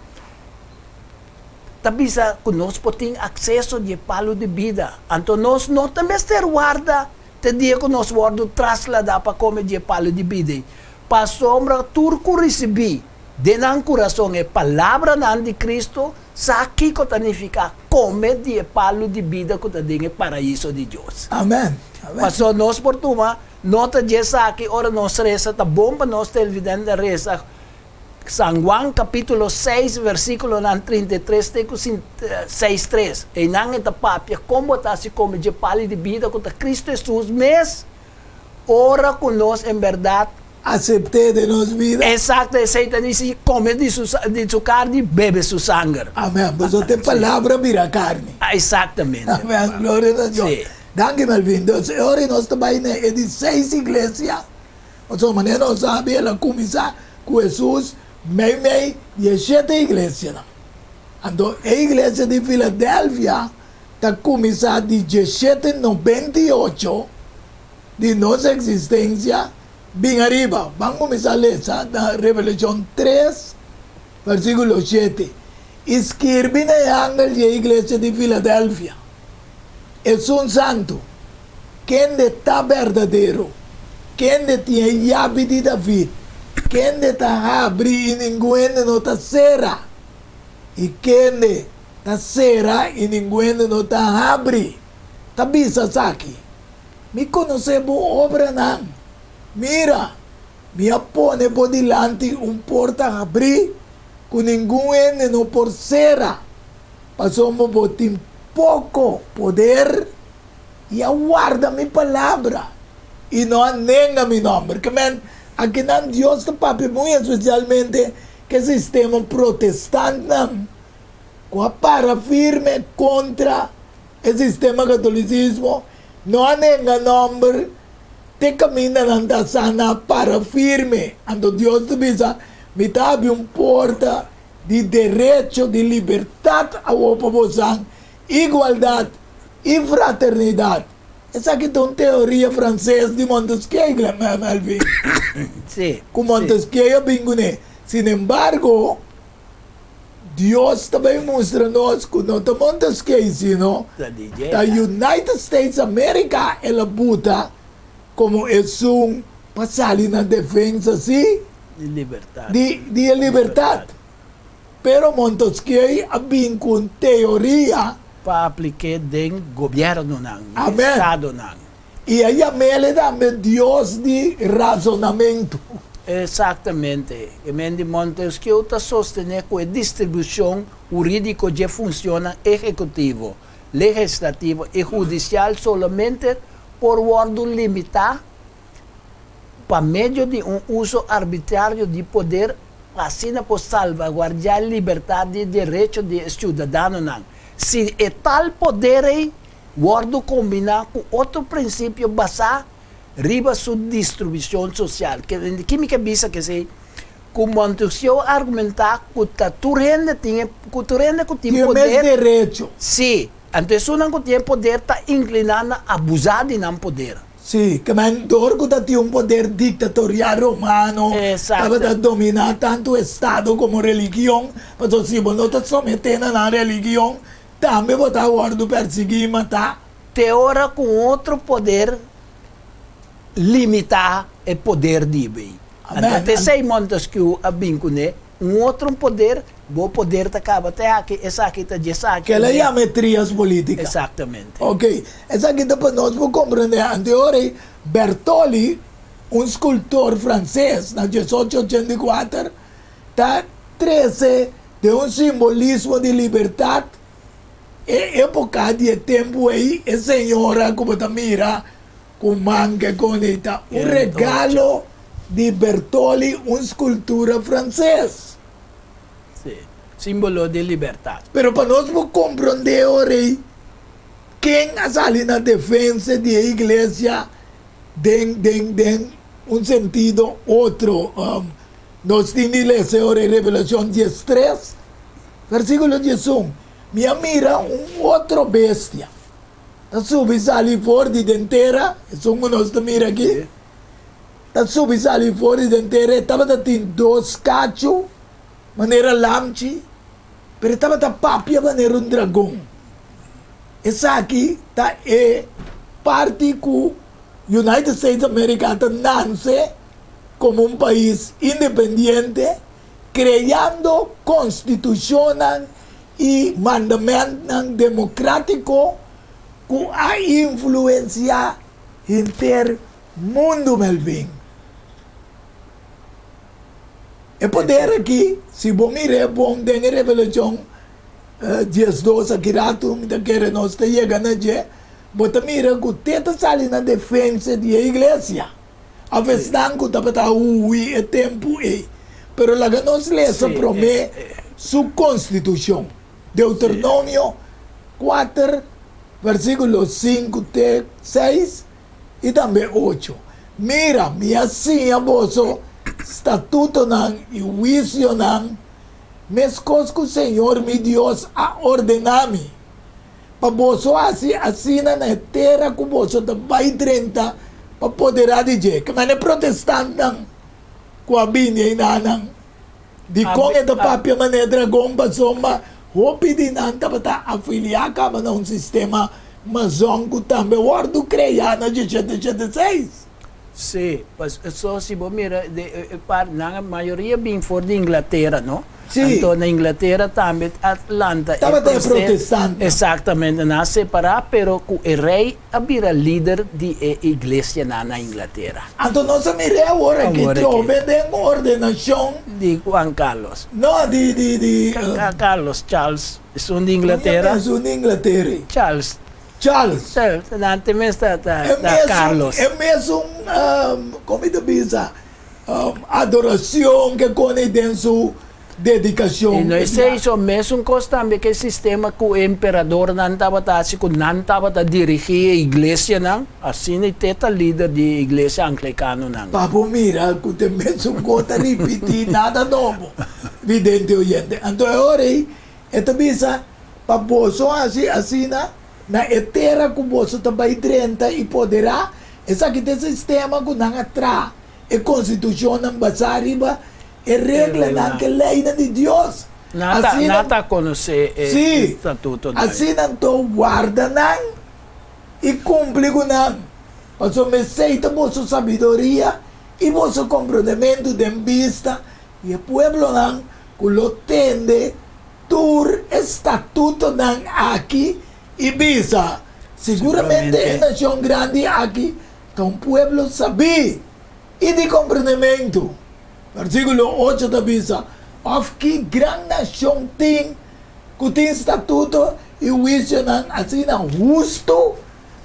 ta bisa ku nos por tin akseso di e palu di bida. Anto nos no ta mester warda te dia ku nos wòrdu trasladá pa kome di e palu di bida ei, pasobra tur ku risibí den nan kurason e palabranan di Kristu sa kiko ta nifiká kome di e palu di bida ku ta den e paraiso di Dios. Amèn. Amèn. Pasobra nos por tuma nota di esaki ora nos resa, ta bon pa nos televidente resa San Juan capítulo seis versículonan 33 te cu seis tres. Einan e ta papia con bo ta haci come dje pali di bida cu ta Cristo Jesus mes ora cu nos en berdad. Acept'é den nos bida. Exacto, esey ta dici come di su di su carni y bebe su sanger. Amen, pasobra ta e palabra bira carni. Exactamente. Amen, gloria na Dios. Si. Danki Melvin. Entonces e ora nos ta bay na e di seis iglesia. Pasobra manera nos sabi el a kuminsá ku Hesus meimei di e shete iglesianan. Anto e iglesia di Filadelfia ta kuminsá di diesshete 98 di nos eksistensia bin ariba. Ban kuminsá lesa na Revelashon tres versíkulo shete, I skirbi na e angel di e iglesia di Filadelfia, Esun santu, kende ta berdadero, kende tin e yabi di David, kende ta habri i ningun hende no ta sera, i kende ta sera i ningun hende no ta habri, ta bisa esaki, Mi konosé bo obranan. Mira, mi a pone bo dilanti un porta habrí ku ningun hende no por sera. Pasobra bo tin poko poder i a warda mi palabra i no a nenga mi nòmber. Ke men, akinan Dios ta papia muy espesialmente ku e sistema protestantnan ku a para firme kontra e sistema katolisismo, no a nenga nòmber te kaminda nan ta sa nan a para firme. Anto Dios ta bisa, Mi ta habri un porta di derecho di libertat awor pa bosan, igualdat i fraternidat. Esaki ta un teoria franses di Montesquieu, Melvin. Sí, Ku sí. Montesquieu a bin kuné. Sinembargo, Dios ta bay mustra nos ku no ta Montesquieu sino Ta di dje, ta ya. United States America el a buta komo esun pa sali na defensa, sí. Di libertat. Di di e libertat. Pero Montesquieu a bin ku un teoria. Pa aplik'é den gobièrnunan, Amèn. estadonan. I a yam'El tambe Dios di rasonamentu. Eksaktamente. E men di Montesquieu ta sostené ku e distribushon hurídiko dje funshonnan ehekutivo, legislativo i hudisial solamente por wòrdu limitá pa medio di un uso arbitrario di poder pa asina por salvaguardiá libertat di derecho di e siudadanonan. Si e tal poder ei wòrdu kombiná ku otro prinsipio basá riba su distribushon sosial. Ki mi ke bisa ku esei? Ku Montesquieu a argumentá ku ta tur hende tin e ku tur hende ku tin Tin e mes poder, derecho. Sí, anto esunnan ku tin e poder ta inkliná na abusá di nan poder. Sí, ke men dor ku ta tin un poder diktatorial romano tabata dominá tantu estado komo religion, pasobra si bo no ta someté na nan religion, Tambe bo ta wòrdu pèrsiguí i matá. Te ora ku un otro poder limitá e poder di bay. Anto te esei Montesquieu a bin kuné, un otro poder, bo poder ta kaba te aki, esaki ta djesaki. Kela yama e trias politica. Exactamente. Ok, esaki ta pa nos por komprendé. Anto e ora ei Bertolli, un skultor franses na 1884, ta trese Den un simbolismo di libertat, e epoka di e tempu ei, e señora ku bo ta mira ku manke kon ei ta un regalo di Bertolli, un skultura franses. Sí, simbolo di libertat. Pero pa nos por komprondé ora ei, ken a sali na defensa di e iglesia den den den un sentido otro? Nos tin di lesa ora e Revelashon 13, versíkulo 11, Mi a mira un otro bestia ta subi sali for di den tera, esun ku nos ta mira aki, ta subi sali for di den tera, e tabata tin dos kachu manera lamchi, pero e tabata papia manera un dragon. Esaki ta e parti ku United States of America ta nanse komo un pais independiente, kreando konstitushonnan i mandamentnan demokratiko ku a influensiá henter mundu, Melvin. E poder aki, si bo mir'é bon den e Revelashon 12 aki ratu, mi ta kere nos ta yega na dje, bo ta mira ku te ta sali na defensa di e iglesia. Of esnan ku tabata hui e tempu ei. Pero laga nos lesa promé su konstitushon. Deuteronomio 4, versíkulo 5 te 6 i tambe 8. Mira, mi a siña boso statutonan i huisionan, meskos ku señor mi Dios a ordená mi. Pa boso hasi asina na e tera ku boso ta bai drenta pa poderá di dje. Ke manera e protestantnan ku a bini einanan, dikon e ta papia manera dragon? Pasobra hopi di nan tabata afiliá kaba na un sistema mazòn ku tambe wòrdu kreá na 1776. Sí, paso si bo mira e parti nan mayoria bin for di Inglatera no. Sí. Anto na Inglatera tambe a lanta e Tabata e protestantnan. Exactamente, nan a separa pero cu e rey a bira lider di e iglesianan na Inglatera. Anto nos a mir'é awor aki Awor aki. trobe den ordenacion. Di Juan Carlos. No, di di di. Carlos, Charles, esun di Inglatera. Esun di Inglatera. Charles. Charles. Nan te mes ta Carlos. E mesun, como mi ta bisa, adoracion ke kone den su dedicacion. I no esei so, mesun cos tambe ke sistema ku e emperadornan tabata hasi, ku nan tabata dirigi e iglesianan, asina i te ta lider di e iglesia anglicanonan. Pa bo mira ku te mesun cos ta ripiti, nada nobo, vidente oyente. Anto e ora ei e ta bisa, Pa boso hasi asina na e tera ku boso ta bai drenta i poderá, esaki ta e sistema ku nan a traha, e konstitushonnan basá riba e reglanan ku e leinan di Dios. Nan ta konosé e statutonan. Sí, asina anto warda nan i kumpli ku nan, pasobra esei ta boso sabiduria i boso komprondementu den bista di e pueblonan ku lo tende Tur e statutonan aki I bisa, Siguramente e nashon grandi aki ta un pueblo sabí i di komprendementu. Versíkulo ocho ta bisa, Òf ki gran nashon tin ku tin statuto i huisionan asina hustu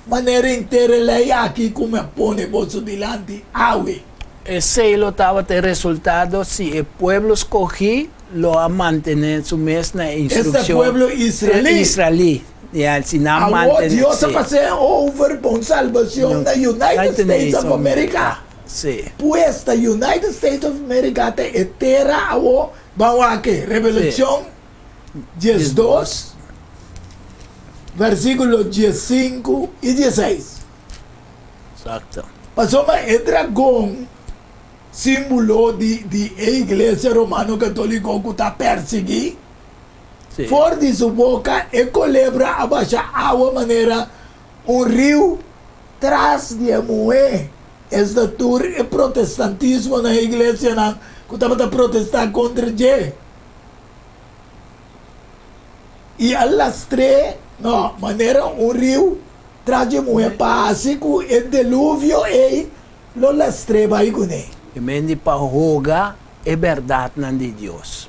manera henter e lei aki ku mi a pone boso dilanti awe? Esei lo tabata e resultado si e pueblo skogí lo a mantené su mes na e Esta instrukshon pueblo israelí. israelí. Ya, si nan Awor mantené, Dios a sí. pas'é over pa un salbashon na United States of America. Sí. Pues ta United States of America ta e tera awor. Ban wak Revelashon 12, versíkulo 15 i 16. Exacto. Pasobra e dragon, símbolo di di e Iglesia Romano Katóliko ku ta persiguí, Sí. for di su boka e kolebra a basha awa manera un riu tras di e muhé. Esta tur e protestantismo na e iglesianan ku tabata protestá kontra dje. I a lastr'é, no, manera un riu tras dje muhé pa hasi ku e deluvio ei lo lastr'é bai kuné. E men di pa hoga e bèrdatnan di Dios.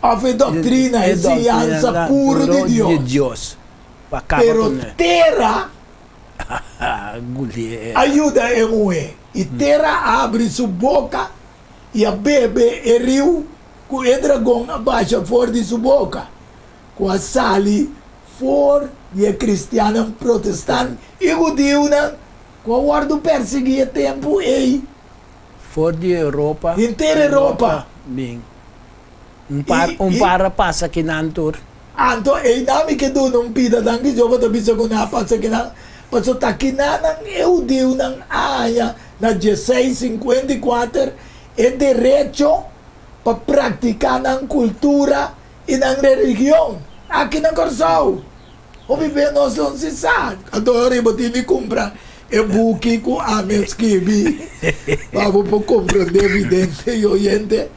Òf e doktrina, e E siñansa doktrina puru di puru Dios. di Dios. Pa kaba Pero kuné. tera Gulié. a yuda e muhé, i tera a habri su boka i a bebe e riu ku e dragon a basha for di su boka, ku a sali for di e kristiannan protestant i hudiunan ku a wòrdu persiguí e tempu ei. For di Europa. Henter Europa. Bin. Un par, un par a pasa kinan tur. Anto einan mi ke duna un pida danki Jehova ta bisa ku nan a pasa kinan, pasobra ta kinannan e hudiunan a haña na 1654 e derecho pa praktiká nan kultura i nan religion aki na Kòrsou. Hopi be nos no si sa. Anto ora bo tin di kumpra e buki ku ami a skibi pa bo por komprendé vidente i oyente.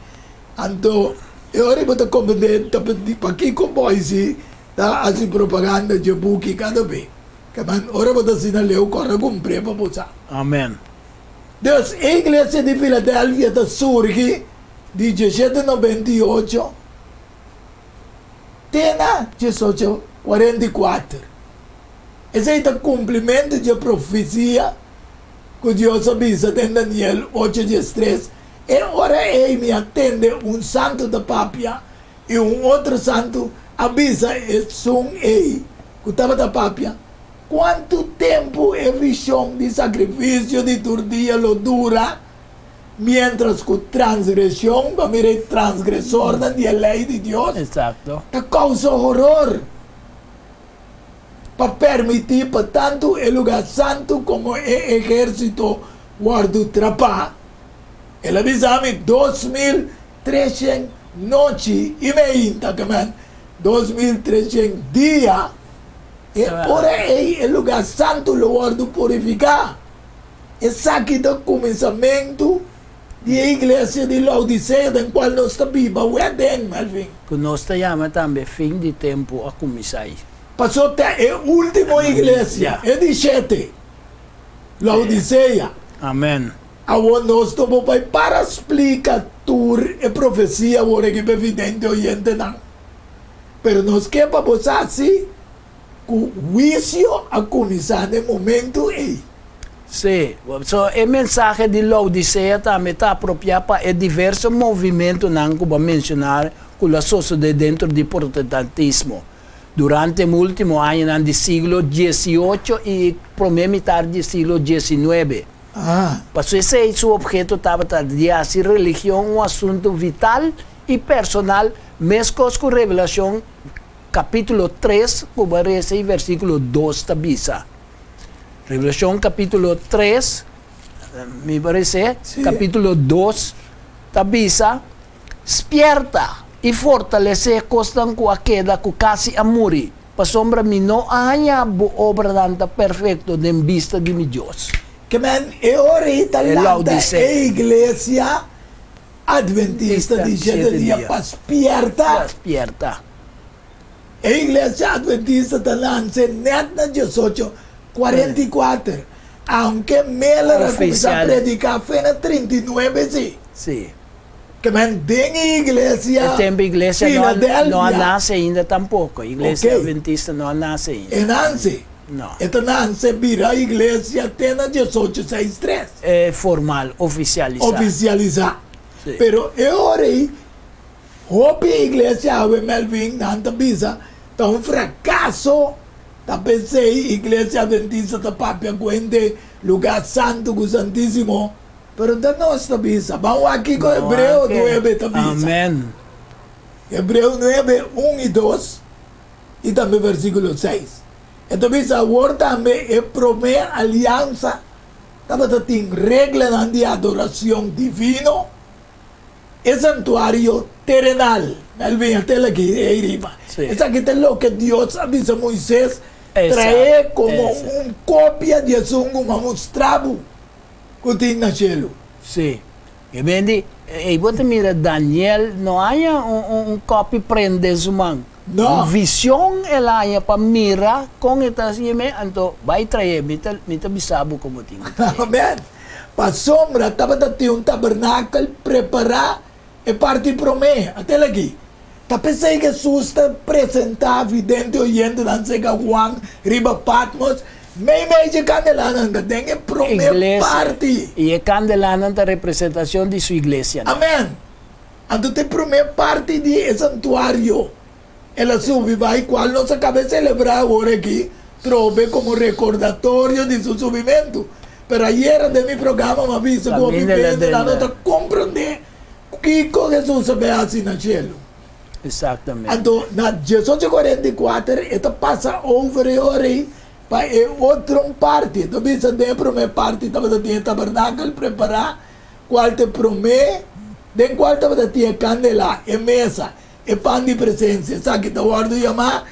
Anto e ora bo ta komprendé ta pakiko Boise ta hasi propaganda dje buki kada be. Keman ora bo ta asina leu kòrda kumpr'é pa bo sa. Amen. Dus e iglesia di Filadelfia ta surgi di 1798 te na 1844. Esei ta kumplimentu dje profesia ku Dios a bisa den Daniel ocho diestres, E ora ei mi a tende un santu ta papia, i un otro santu a bisa esun ei ku tabata papia, Kuantu tempu e vishon di sakrifisio di tur dia lo dura, miéntras ku transgreshon, pa mira e transgresornan di e lei di Dios, ta kousa horor? Pa permití pa tantu e lugá santu komo e ehérsito wòrdu trapá, el a bisa mi 2300 nochi i meinta, ke men, 2300 dia. E ora ei e lugá santu lo wòrdu purifiká. Esaki ta kuminsamentu di e iglesia di Laodisea den kual nos ta biba awe den, Melvin. Ku nos ta yama tambe fin di tempu a kuminsá ei. Pasó ta e último iglesia, e di shete, Laodisea. Amèn. Awor nos no por bai para splika tur e profesia awor aki pa e vidente oyentenan. Pero nos ke pa bo sa si ku huisio a kuminsá na e momentu ei. Sí. So, e mensahe di Laodisea tambe ta apropiá pa e diverso movimentunan ku bo a menshoná ku lo a sosodé dentro di protestantismo durante e último añanan di siglo diesiocho i promé mitar di siglo diesnuebe. Pasobra esei su obheto tabata di hasi religion un asuntu vital i personal meskos ku Revelashon kapítulo tres ku bo a resa i versíkulo dos ta bisa. Revelashon kapítulo tres, mi paresé, kapítulo dos ta bisa, Spièrta i fortalesé kosnan ku a keda ku kasi a muri, pasobra mi no a haña bo obranan ta perfekto den bista di mi Dios. Ke men e ora ei ta E lanta Laodisea. e iglesia Adventista di Shete Dia pa spièrta. Pa spièrta. E Iglesia Adventista ta lanse nèt na 1844, aunke Miller a kuminsá prediká fe na 39 sí. Sí. Ke men den e Iglesia E tempu Iglesia no a Filadelfia. no a nase ainda tampoko. Iglesia Adventista no a nase ainda. E nanse. No. E ta nanse bira Iglesia te na 1863. E formal, ofisialisá. Ofisialisá. Sí. Pero e ora ei Hopi iglesia awe Melvin nan ta bisa ta un fracaso ta pesey iglesia adventista ta papia cu hende lugar santo cu santisimo pero ta nos ta bisa ban wak kico hebreo nuebe ta bisa Amen. Hebreo nuebe un y dos y tambe versiculo seis e ta bisa awor tambe e prome aliansa tabata tin reglanan di adoracion divino. E santuario terenal. Melvin, a tela aki ei riba. Esaki ta loke Dios a bisa Moises trae komo un kopia di esun ku a mustra bo ku tin na shelu. Sí. E bende, ei bo ta mira Daniel no haña un kopi prende den su man. No. Un vision el a haña pa mira kon e ta hasié, anto bai trae, mi ta mi ta bisa bo kon bo tin ku trae. Amen. Pasobra tabata tin un tabernakel prepará e parti promé. Atel aki. Ta p'esei Hesus ta presentá vidente oyentenan serka Juan riba Patmos, meimei dje kandelanan ta den e promé Iglesia. parti. I e kandelanan ta representashon di su iglesianan. Amen. Anto ta e promé parti di e santuario el a subi bai, kual nos a kaba e selebrá awor aki trobe komo rekordatorio di su subimentu. Pero ayera den mi programa mi a bisa ku hopi bendenan no ta komprondé kiko Hesus a bai hasi na shelu. Anto na 1844 e ta pasa over e ora ei pa e otro parti. E ta bisa den e promé parti tabata tin e tabernakel prepará Cual ta e promé den cual tabata tin e candelá, e mesa, e pan di presencia? Esaki ta wordo yamá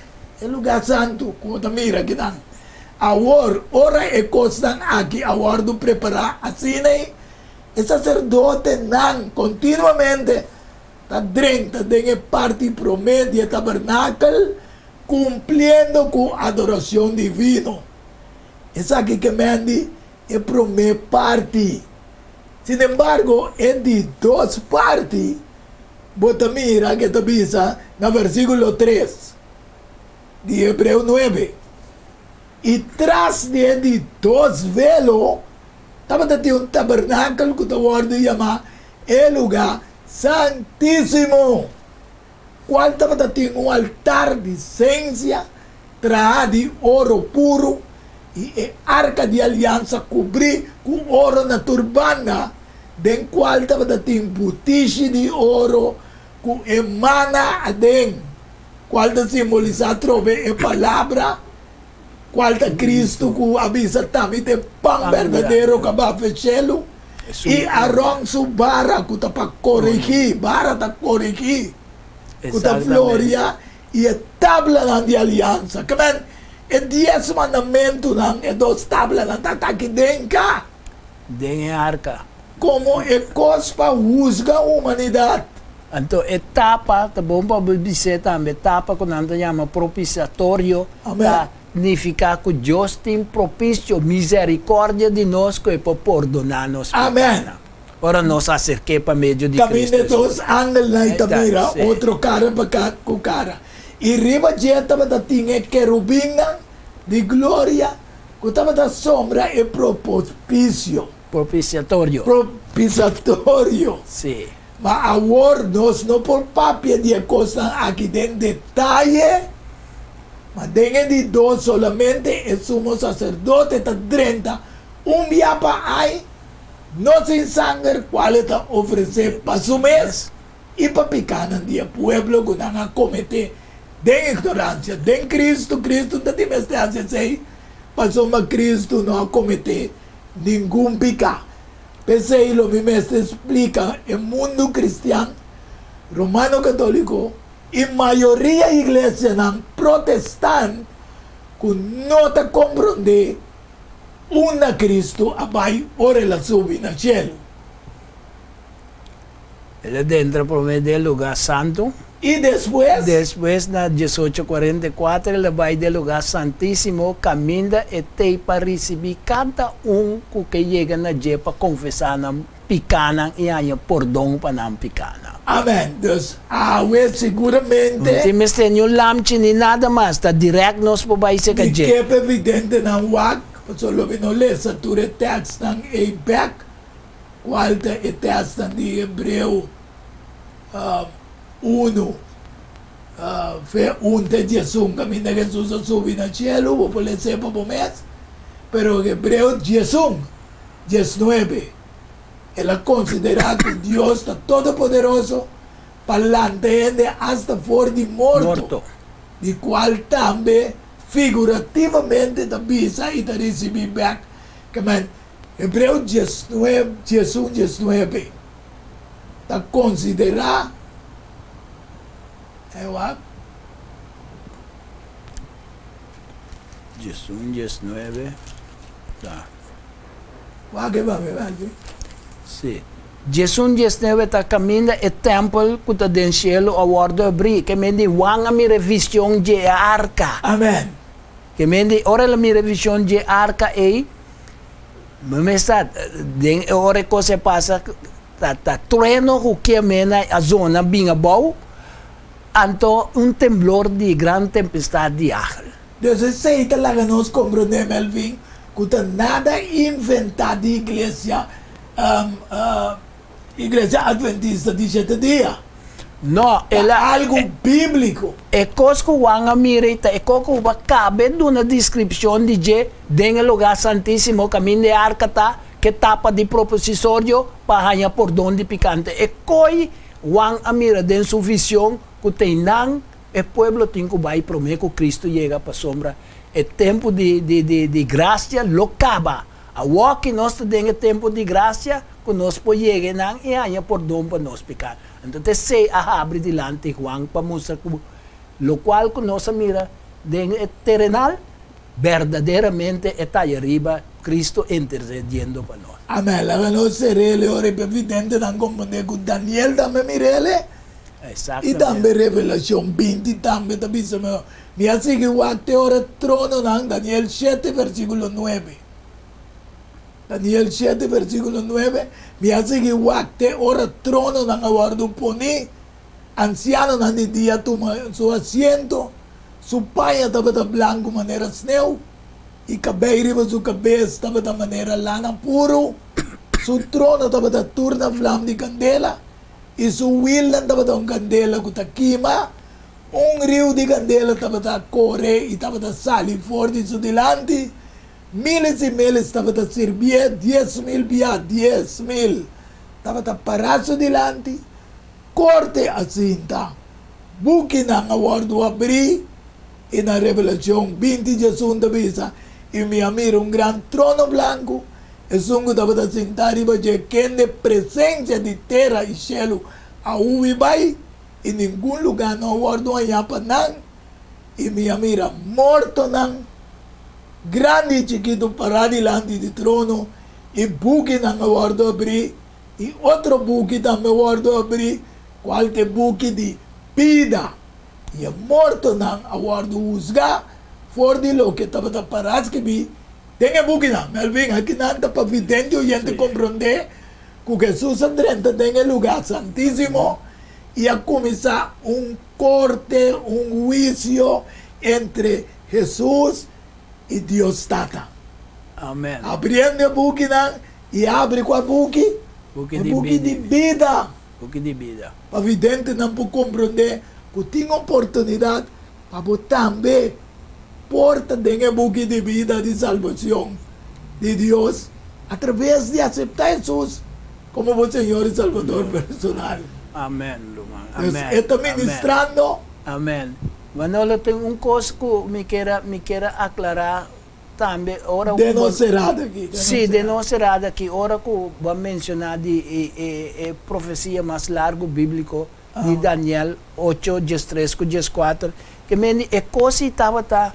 e lugá santu, como ta mira akinan. Awor, ora e cosnan aki a wordo prepará asina ei, e sacerdotenan continuamente ta drenta den e parti promé di e tabernakel, cumpliendo cu adoracion divino. Esaki ke men di e promé parti. Sin embargo, e di dos parti bo ta mira ke ta bisa na versíkulo tres di Hebreo nuebe, I tras di e di dos velo tabata tin un tabernakel ku ta wòrdu yamá e lugá santísimo, kual tabata tin un altar di sensia Traha di oro puru i e arka di aliansa kubrí ku oro na tur banda, den kual tabata tin butishi di oro ku e mana aden, kual ta simbolisá atrobe e Palabra, kual ta Kristu ku a bisa, T'ami ta e pan berdadero ku a baha fe shelu, i Aron su bara ku ta pa korigí, bara ta korigí, ku ta floria. I e tablanan di aliansa. Ke men, e dies mandamentunan, e dos tablanan ta aki den ka. Den e arka. Komo e kos pa husga humanidat. Anto e tapa, ta bon pa bo bis'é tambe, tapa ku nan ta yama propisiatorio, ta nifiká ku Dios tin propisio, mizerikòrdia di nos ku e por pordoná nos pekanan. Ora nos aserk'é pa medio di Kaminda Cristo e Hesus. dos angelnan i ta mira otro kara pa ku kara. I riba dje tabata tin e kerubinnan di gloria ku tabata sombra e propisio. Propiciatorio. Propiciatorio. Sí. Ma awor nos no por papia di e kosnan aki den detaye, ma den e di dos solamente e sumo saserdote ta drenta un bia pa ai, No sin sanger cual e ta ofrece pa su mes y pa picanan di e pueblo cu nan a comete den ignorancia. Den Cristo, Cristo no ta tin mester haci esey, pasobra Cristo no a comete ningun pica. P'esey lo mi mester splica e mundo cristian, Romano Catolico y mayoria iglesianan protestant cu no ta compronde Unda Cristo a bai ora el a subi na cielo? El a dentra promé den e lugá santu. I despues? Despues na diesocho kuarenta i kuater el a bai den lugá santísimo kaminda e tei pa risibí kada un ku ke yega na dje pa konfesá nan pikánan i haña pordon pa nan pikánan. Amèn. Dus awe siguramente. No tin mester niun lamchi ni nada mas, ta dirèkt nos por bai serka Mi dje. ke pa e videntenan wak, pasobra lo mi no lesa tur e tèkstnan ei bèk, kual ta e tèkstnan di Hebreo. Unu, fe un te diesun kaminda Hesus a subi na shelu, bo por les'é pa bo mes, pero Hebreo diesun, diesnuebe, el a konsiderá ku Dios ta todopoderoso pa lanta hende asta for di morto, di kual tambe figurativamente ta bisa i ta risibí bèk. Ke men, Hebreo diesnuebe, diesun, diesnuebe. ta konsiderá e wak. Diesun, diesnuebe, ta. Wak e papia aki. Sí. Diesun, diesnuebe ta kaminda e tèmpel ku ta den shelu a wòrdu abrí. Ke men di Juan a mira e vision dje e arka. Amèn. Ke men di ora el a mira e vision dje arka ei, Mi mester den e ora e kos e pasa ta ta trueno ku ke mena a zona bin abou, anto un temblor di gran tempestad di agel. Dus esei ta laga nos komprondé, Melvin, ku ta nada inventá di iglesia Iglesia Adventista di Shete Dia. No, el Ta a. algu bíbliko. E kos ku Juan a mira i ta e kos ku bo a kabe duna deskripshon di dje den e lugá santísimo kaminda e arka ta, ku e tapa di proposisorio pa haña pordon di pikante. E koi Juan a mira den su vision ku teinan e pueblo tin ku bai promé ku Kristu yega pasobra e tempu di di grasia lo kaba. Awor ki nos ta den e tempu di grasia ku nos por yega einan i haña pordon pa nos piká. Anto ta esei a habri dilanti Juan pa mustra ku lokual ku nos a mira den e terenal, berdaderamente e ta allá riba, Cristo intersediendo pa nos. Amèn. Laga nos ser'el e ora i pa e videntenan komprondé ku Daniel tambe mir'el e i tambe Revelashon 20 tambe ta bisa mehor. Mi a sigui wak te ora trononan, Daniel shete versíkulo nuebe. Daniel shete versíkulo nuebe, Mi a sigui wak te ora trononan a wòrdu poní, ansianonan di dia a tuma su asiento, su paña tabata blanku manera sneu, i kabei riba su kabes tabata manera lana puru, su trono tabata tur na vlam di kandela, i su wilnan tabata un kandela ku ta kima, un riu di kandela tabata kore i tabata sali for di su dilanti. Miles i miles tabata sirbié, 10,000 bia 10,000 tabata pará su dilanti. Korte a sinta, bukinan a wòrdu abrí, i na Revelashon 20 diesun ta bisa, I mi a mira un gran trono blanku, esun ku tabata sintá riba dje, kende presensia di tera i shelu a hui bai, i ningun lugá no a wòrdu hañá pa nan. I mi a mira mortonan. Grandi i chikitu pará dilanti di trono, i bukinan a wòrdu abrí, i otro buki tambe a wòrdu abrí, kual ta e buki di bida. I e mortonan a wòrdu husgá for di loke tabata pará skibí den e bukinan. Melvin, akinan ta pa vidente oyente komprondé ku Hesus a drenta den e lugá santísimo i a kuminsá un korte, un huisio entre Hesus i Dios Tata. Amen. Abriendo e bukinan i abri kua buki? Buki E di buki di bida. bida. Buki di bida. Pa videntenan por komprondé ku tin oportunidat pa bo tambe por ta den e buki di bida di salbashon di Dios atraves di aseptá Hesus komo bo Señor i Salbador personal. Amen, ruman. Dus Amen. e ta Amen. ministrando. Amen. Manolo tin un kos ku mi kier a mi kier a aklará tambe ora ku Den bo nos serada aki, den nos Sí, den serada. nos serada aki ora ku bo a menshoná di e e e profesia mas largu bíbliko di Daniel ocho diestres ku dieskuater ke mende e kos ei tabata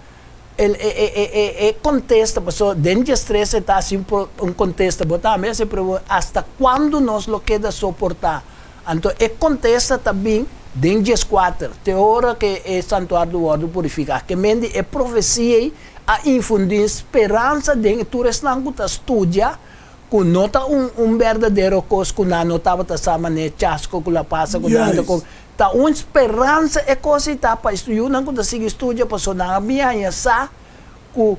el e e e e e kontesta pasobra den diestres e ta hasi un un kontesta bo tambe a hasi pregunta hasta kuando nos lo keda soportá? Anto e kontesta ta bin den 14, te ora ku e santuario wòrdu purifiká. Ke men di e profesia ei a infundí speransa den tur esnan ku ta studia ku no ta un un berdadero kos ku nan no tabata sa manera chasko ku la pasa ku nan ta kom. Ta un speransa e kos ei ta pa e yunan ku ta sigui studia pasobra nan a bin haña sa ku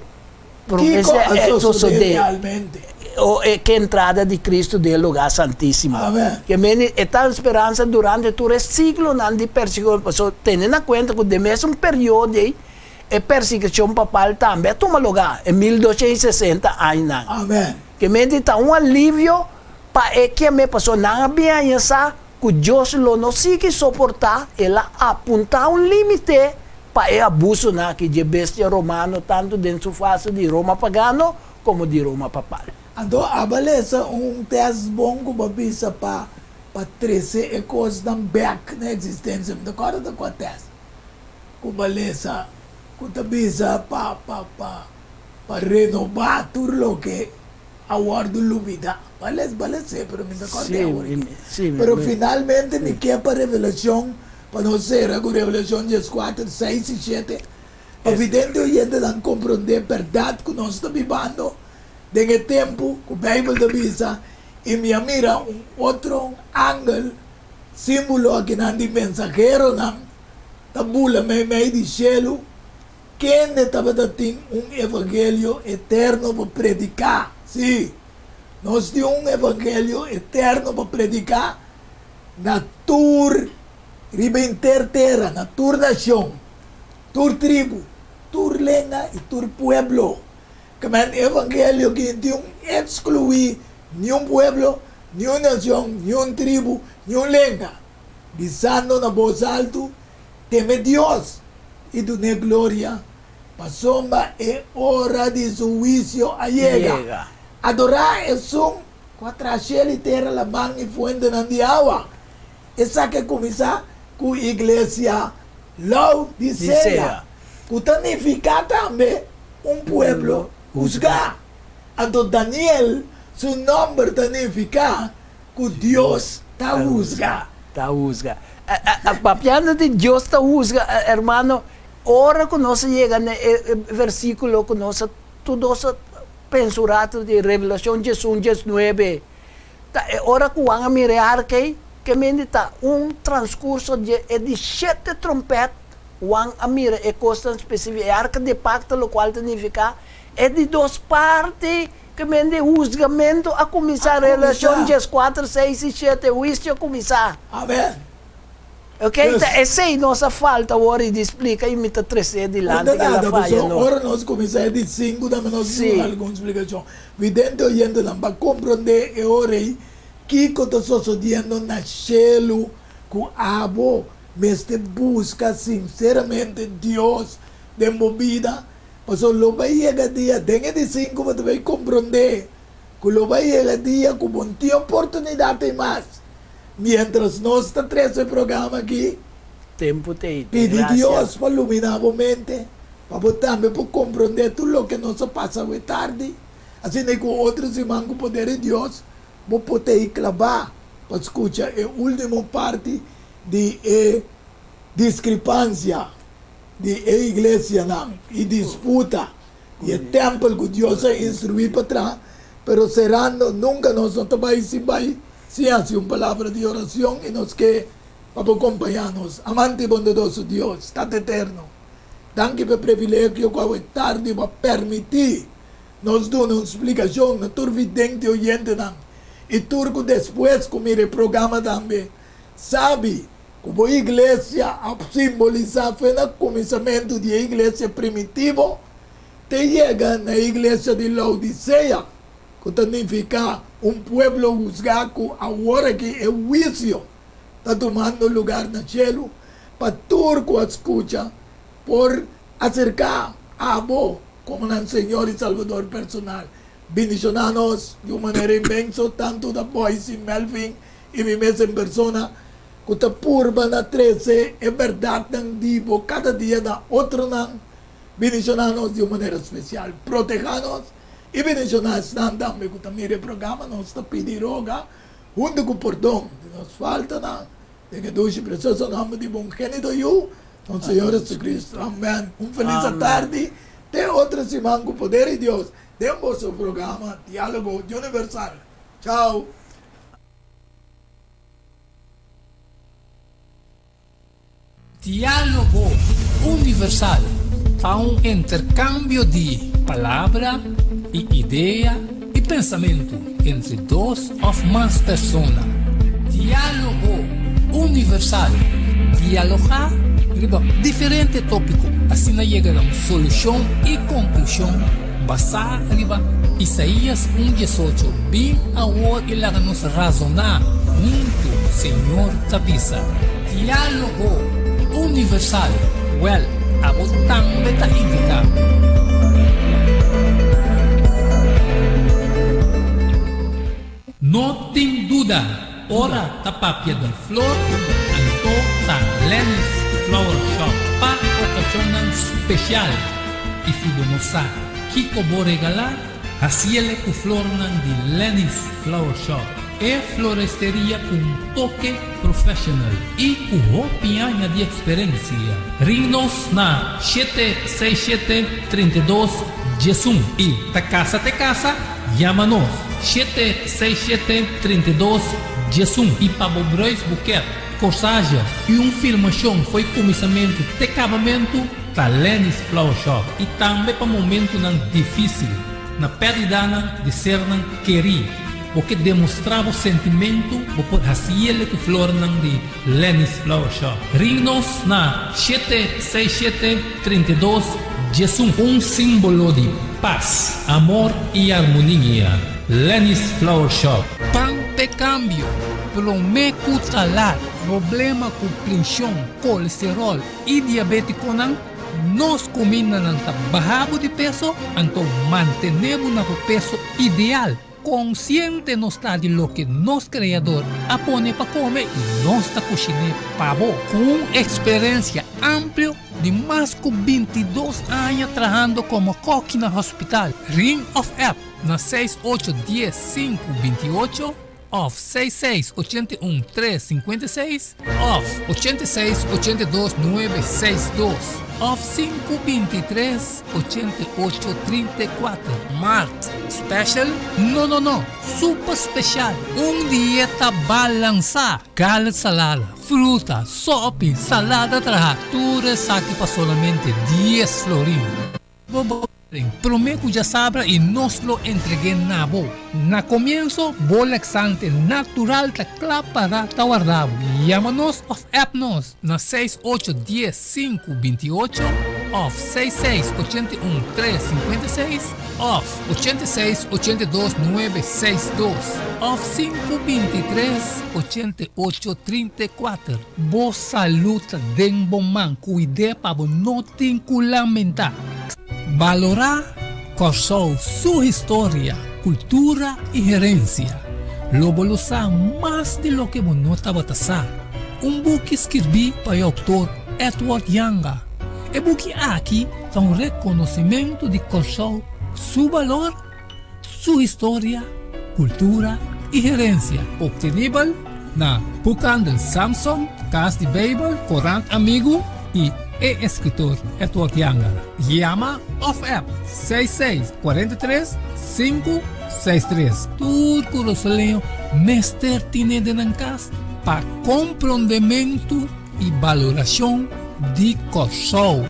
Kiko profesia a e sosodé sosodé realmente? o e ke entrada di Cristo den e lugá santísimo. Amen. Ke meni e ta un speransa durante tur e siglonan di persekushon pasobra tene na kuenta ku den mesun periodo ei e persekushon papal tambe a tuma lugá, e 1260 añanan. Amen. Ke menti ta un alivio pa e kem'é pasobra nan a bin haña sa ku Dios lo no sigui soportá, el a apuntá un límite pa e abusonan aki dje bestia romano tantu den su fase di Roma pagano komo di Roma papal. Anto aba lesa un tèst bon ku bo a bisa pa pa trese e kosnan bèk na eksistensia. Mi ta kòrda ta kua tèst ku bo a lesa ku ta bisa pa pa pa pa renobá tur loke a wòrdu lubidá. Bales bales sí, pero mi ta kòrda e awor aki. Pero finalmente mi ke pa Revelashon, pa nos sera ku Revelashon 14, 6 i 7, pa vidente oyentenan komprondé bèrdat ku nos ta bibando den e tempu ku Beibel ta bisa, I mi a mira un otro angel, símbolo akinan di mensaheronan, ta bula meimei di shelu, Kende tabata tin un evangelio eterno pa prediká? Sí, nos tin un evangelio eterno pa prediká na tur riba henter tera, na tur nashon, tur tribu, tur lenga i tur pueblo. Kemen evangelio ki tin un ekskluí niun pueblo, niun nashon, niun tribu, niun lenga, bisando na bos altu, Teme Dios i dun'é gloria, pasobra e ora di su huisio a yega. Adorá esun ku a traha shelu i tera, laman i fuentenan di awa. Esaki a kuminsá ku Iglesia Laodisea, ku ta nifiká tambe un pueblo husgá. Anto Daniel su nòmber ta nifiká ku Dios ta husga. Ta husga. Papiando di Dios ta husga, hermano, ora ku nos a yega na e versíkulo ku nos a tur dos a pensa un rato di Revelashon 11, 19, ta e ora ku Juan a mira e arka ei, ke mende ta un transkurso di e di shete trompèt, Juan a mira e kosnan spesífiko, e arka di e pakto, lokual ta nifiká e di dos parti Ke men di husgamentu a kuminsá, Relashon 14, 6 i 7, huisio a kuminsá. Amen. Ok, ta esei nos a falta awor i di splika i mi ta tres'é dilanti ke la faya no. Ora nos kuminsá e di sinku tambe nos duna algun splikashon. Vidente oyentenan pa komprondé e ora ei kiko ta sosodiendo na shelu ku abo mester buska sinseramente Dios den bo bida. Pasobra lo bai yega dia, den e di sinku bo ta bai komprondé ku lo bai yega dia ku bo no tin oportunidat ei mas. Miéntras nos ta trese e programa aki, Tempu ta ei, pidi Dios pa luminá bo mente, pa bo tambe por komprondé tur loke nos a pasa awe tardi. Asina ku otro siman ku poder di Dios bo por ta ei klabá pa skucha e último parti di e diskripansia di e iglesianan i disputa di e tèmpel ku Dios a instruí pa traha, pero serando nunka nos no ta bai sin bai sin hasi un palabra di oracion i nos ke pa bo kompañá nos. Amante i bondadoso Dios, Tata Eterno, danki pa e privilegio ku awe tardi bo a permití nos duna un splikashon na tur vidente oyentenan i tur ku despues ku mira e programa tambe sabi Ku bo iglesia a simbolisá fe na kuminsamentu di e iglesia primitivo te yega na e iglesia di Laodisea, ku ta nifiká un pueblo husgá ku awor aki e huisio ta tumando lugar na shelu, pa tur ku a skucha por aserká abo komo nan Señor i Salbador personal. Bendishoná nos di un manera inmenso, tantu ta Boyce i Melvin i mi mes en persona, ku ta purba na trese e bèrdatnan di bo kada dia na otronan. Bendishoná nos di un manera spesial. Protehá nos i bendishoná esnan tambe ku ta mira e programa. Nos ta pidi roga huntu ku pordon. nos faltanan, den e dushi precioso nomber di bo ungenito Yu, nos Señor Jesucristo. Amen. Un feliz atardi, te otro siman cu poder di Dios den boso programa Dialogo Universal. Chao. Diálogo Universal ta un interkambio di palabra i idea i pensamentu entre dos òf mas persona. Diálogo Universal, dialogá riba diferente tópiko asina yega na un solushon i konklushon basá riba Isaías un diesocho, Bin awor i laga nos razoná huntu, Señor ta bisa. Diálogo Universal, Wèl, abo tambe ta invitá. No tin duda, ora ta papia di flor, anto ta Lenny's Flower Shop pa okashonnan spesial. I si bo no sa kiko bo regalá, Hasiele ku flornan di Lenny's Flower Shop, e floresteria ku un toke professional i ku hopi aña di eksperensia. Ring nos na 767 32 11 i ta kasa te kasa, yama nos 767 32 11 i pa bo bruidsboeket, corsage i un filmashon fo'i kuminsamentu te kabamentu. Ta Lenny's Flower Shop i tambe pa momentunan difísil, na pèrdidanan di sernan kerí. Bo ke demostrá bo sentimentu, bo por hasiele ku flornan di Lenny's Flower Shop. Ring nos na shete seis shete 32 11. Un símbolo di pas, amor i armonia. Lenny's Flower Shop. Pan p'e kambio, promé ku ta lat. Problema ku prenshon, kolesteròl I diabeticonan, nos cumindanan ta baha bo di peso, anto mantene bo na bo peso ideal. Consciente nos ta di loke nos Creador a pone pa come y nos ta cushine pa bo. Cu un experencia amplio di mas cu 22 aña trahando como koki na hospital, ring of app na seis ocho dies sinku 28. Òf seis seis 81 tres 56 òf 86 82 nuebe seis dos òf sinku 23 88 34. Mart special? No no no, super special! Un dieta balansá, garlic salada, fruta, sopi, salada trahá, tur esaki pa solamente dies florin. Bo bo promé ku djasabra i nos lo entreg'é na bo. Na komienso, bo laxante natural ta kla pará ta warda bo. Yama nos òf app nos na seis ocho dies sinku 28 òf seis seis 81 tres 56 òf 86 82 nuebe seis dos òf sinku 23 88 34. Bo salú ta den bo man, kuid'é pa bo no tin ku lamentá. Balorá Kòrsou su historia, kultura i herensia. Lo bo lo sa mas di loke bo no tabata sa. Un buki skirbí pa e outor Edward Janga. E buki aki ta un rekonosimentu di Kòrsou su balor, su historia, kultura i herensia. Optenibel na Boekhandel Samson, Kas di Beibel, Korant Amigu i e eskritor Edward Janga. Yama òf app 66 43 563. Tur Kurosaleño mester tine den nan kas pa komprondementu i balorashon di Kòrsou.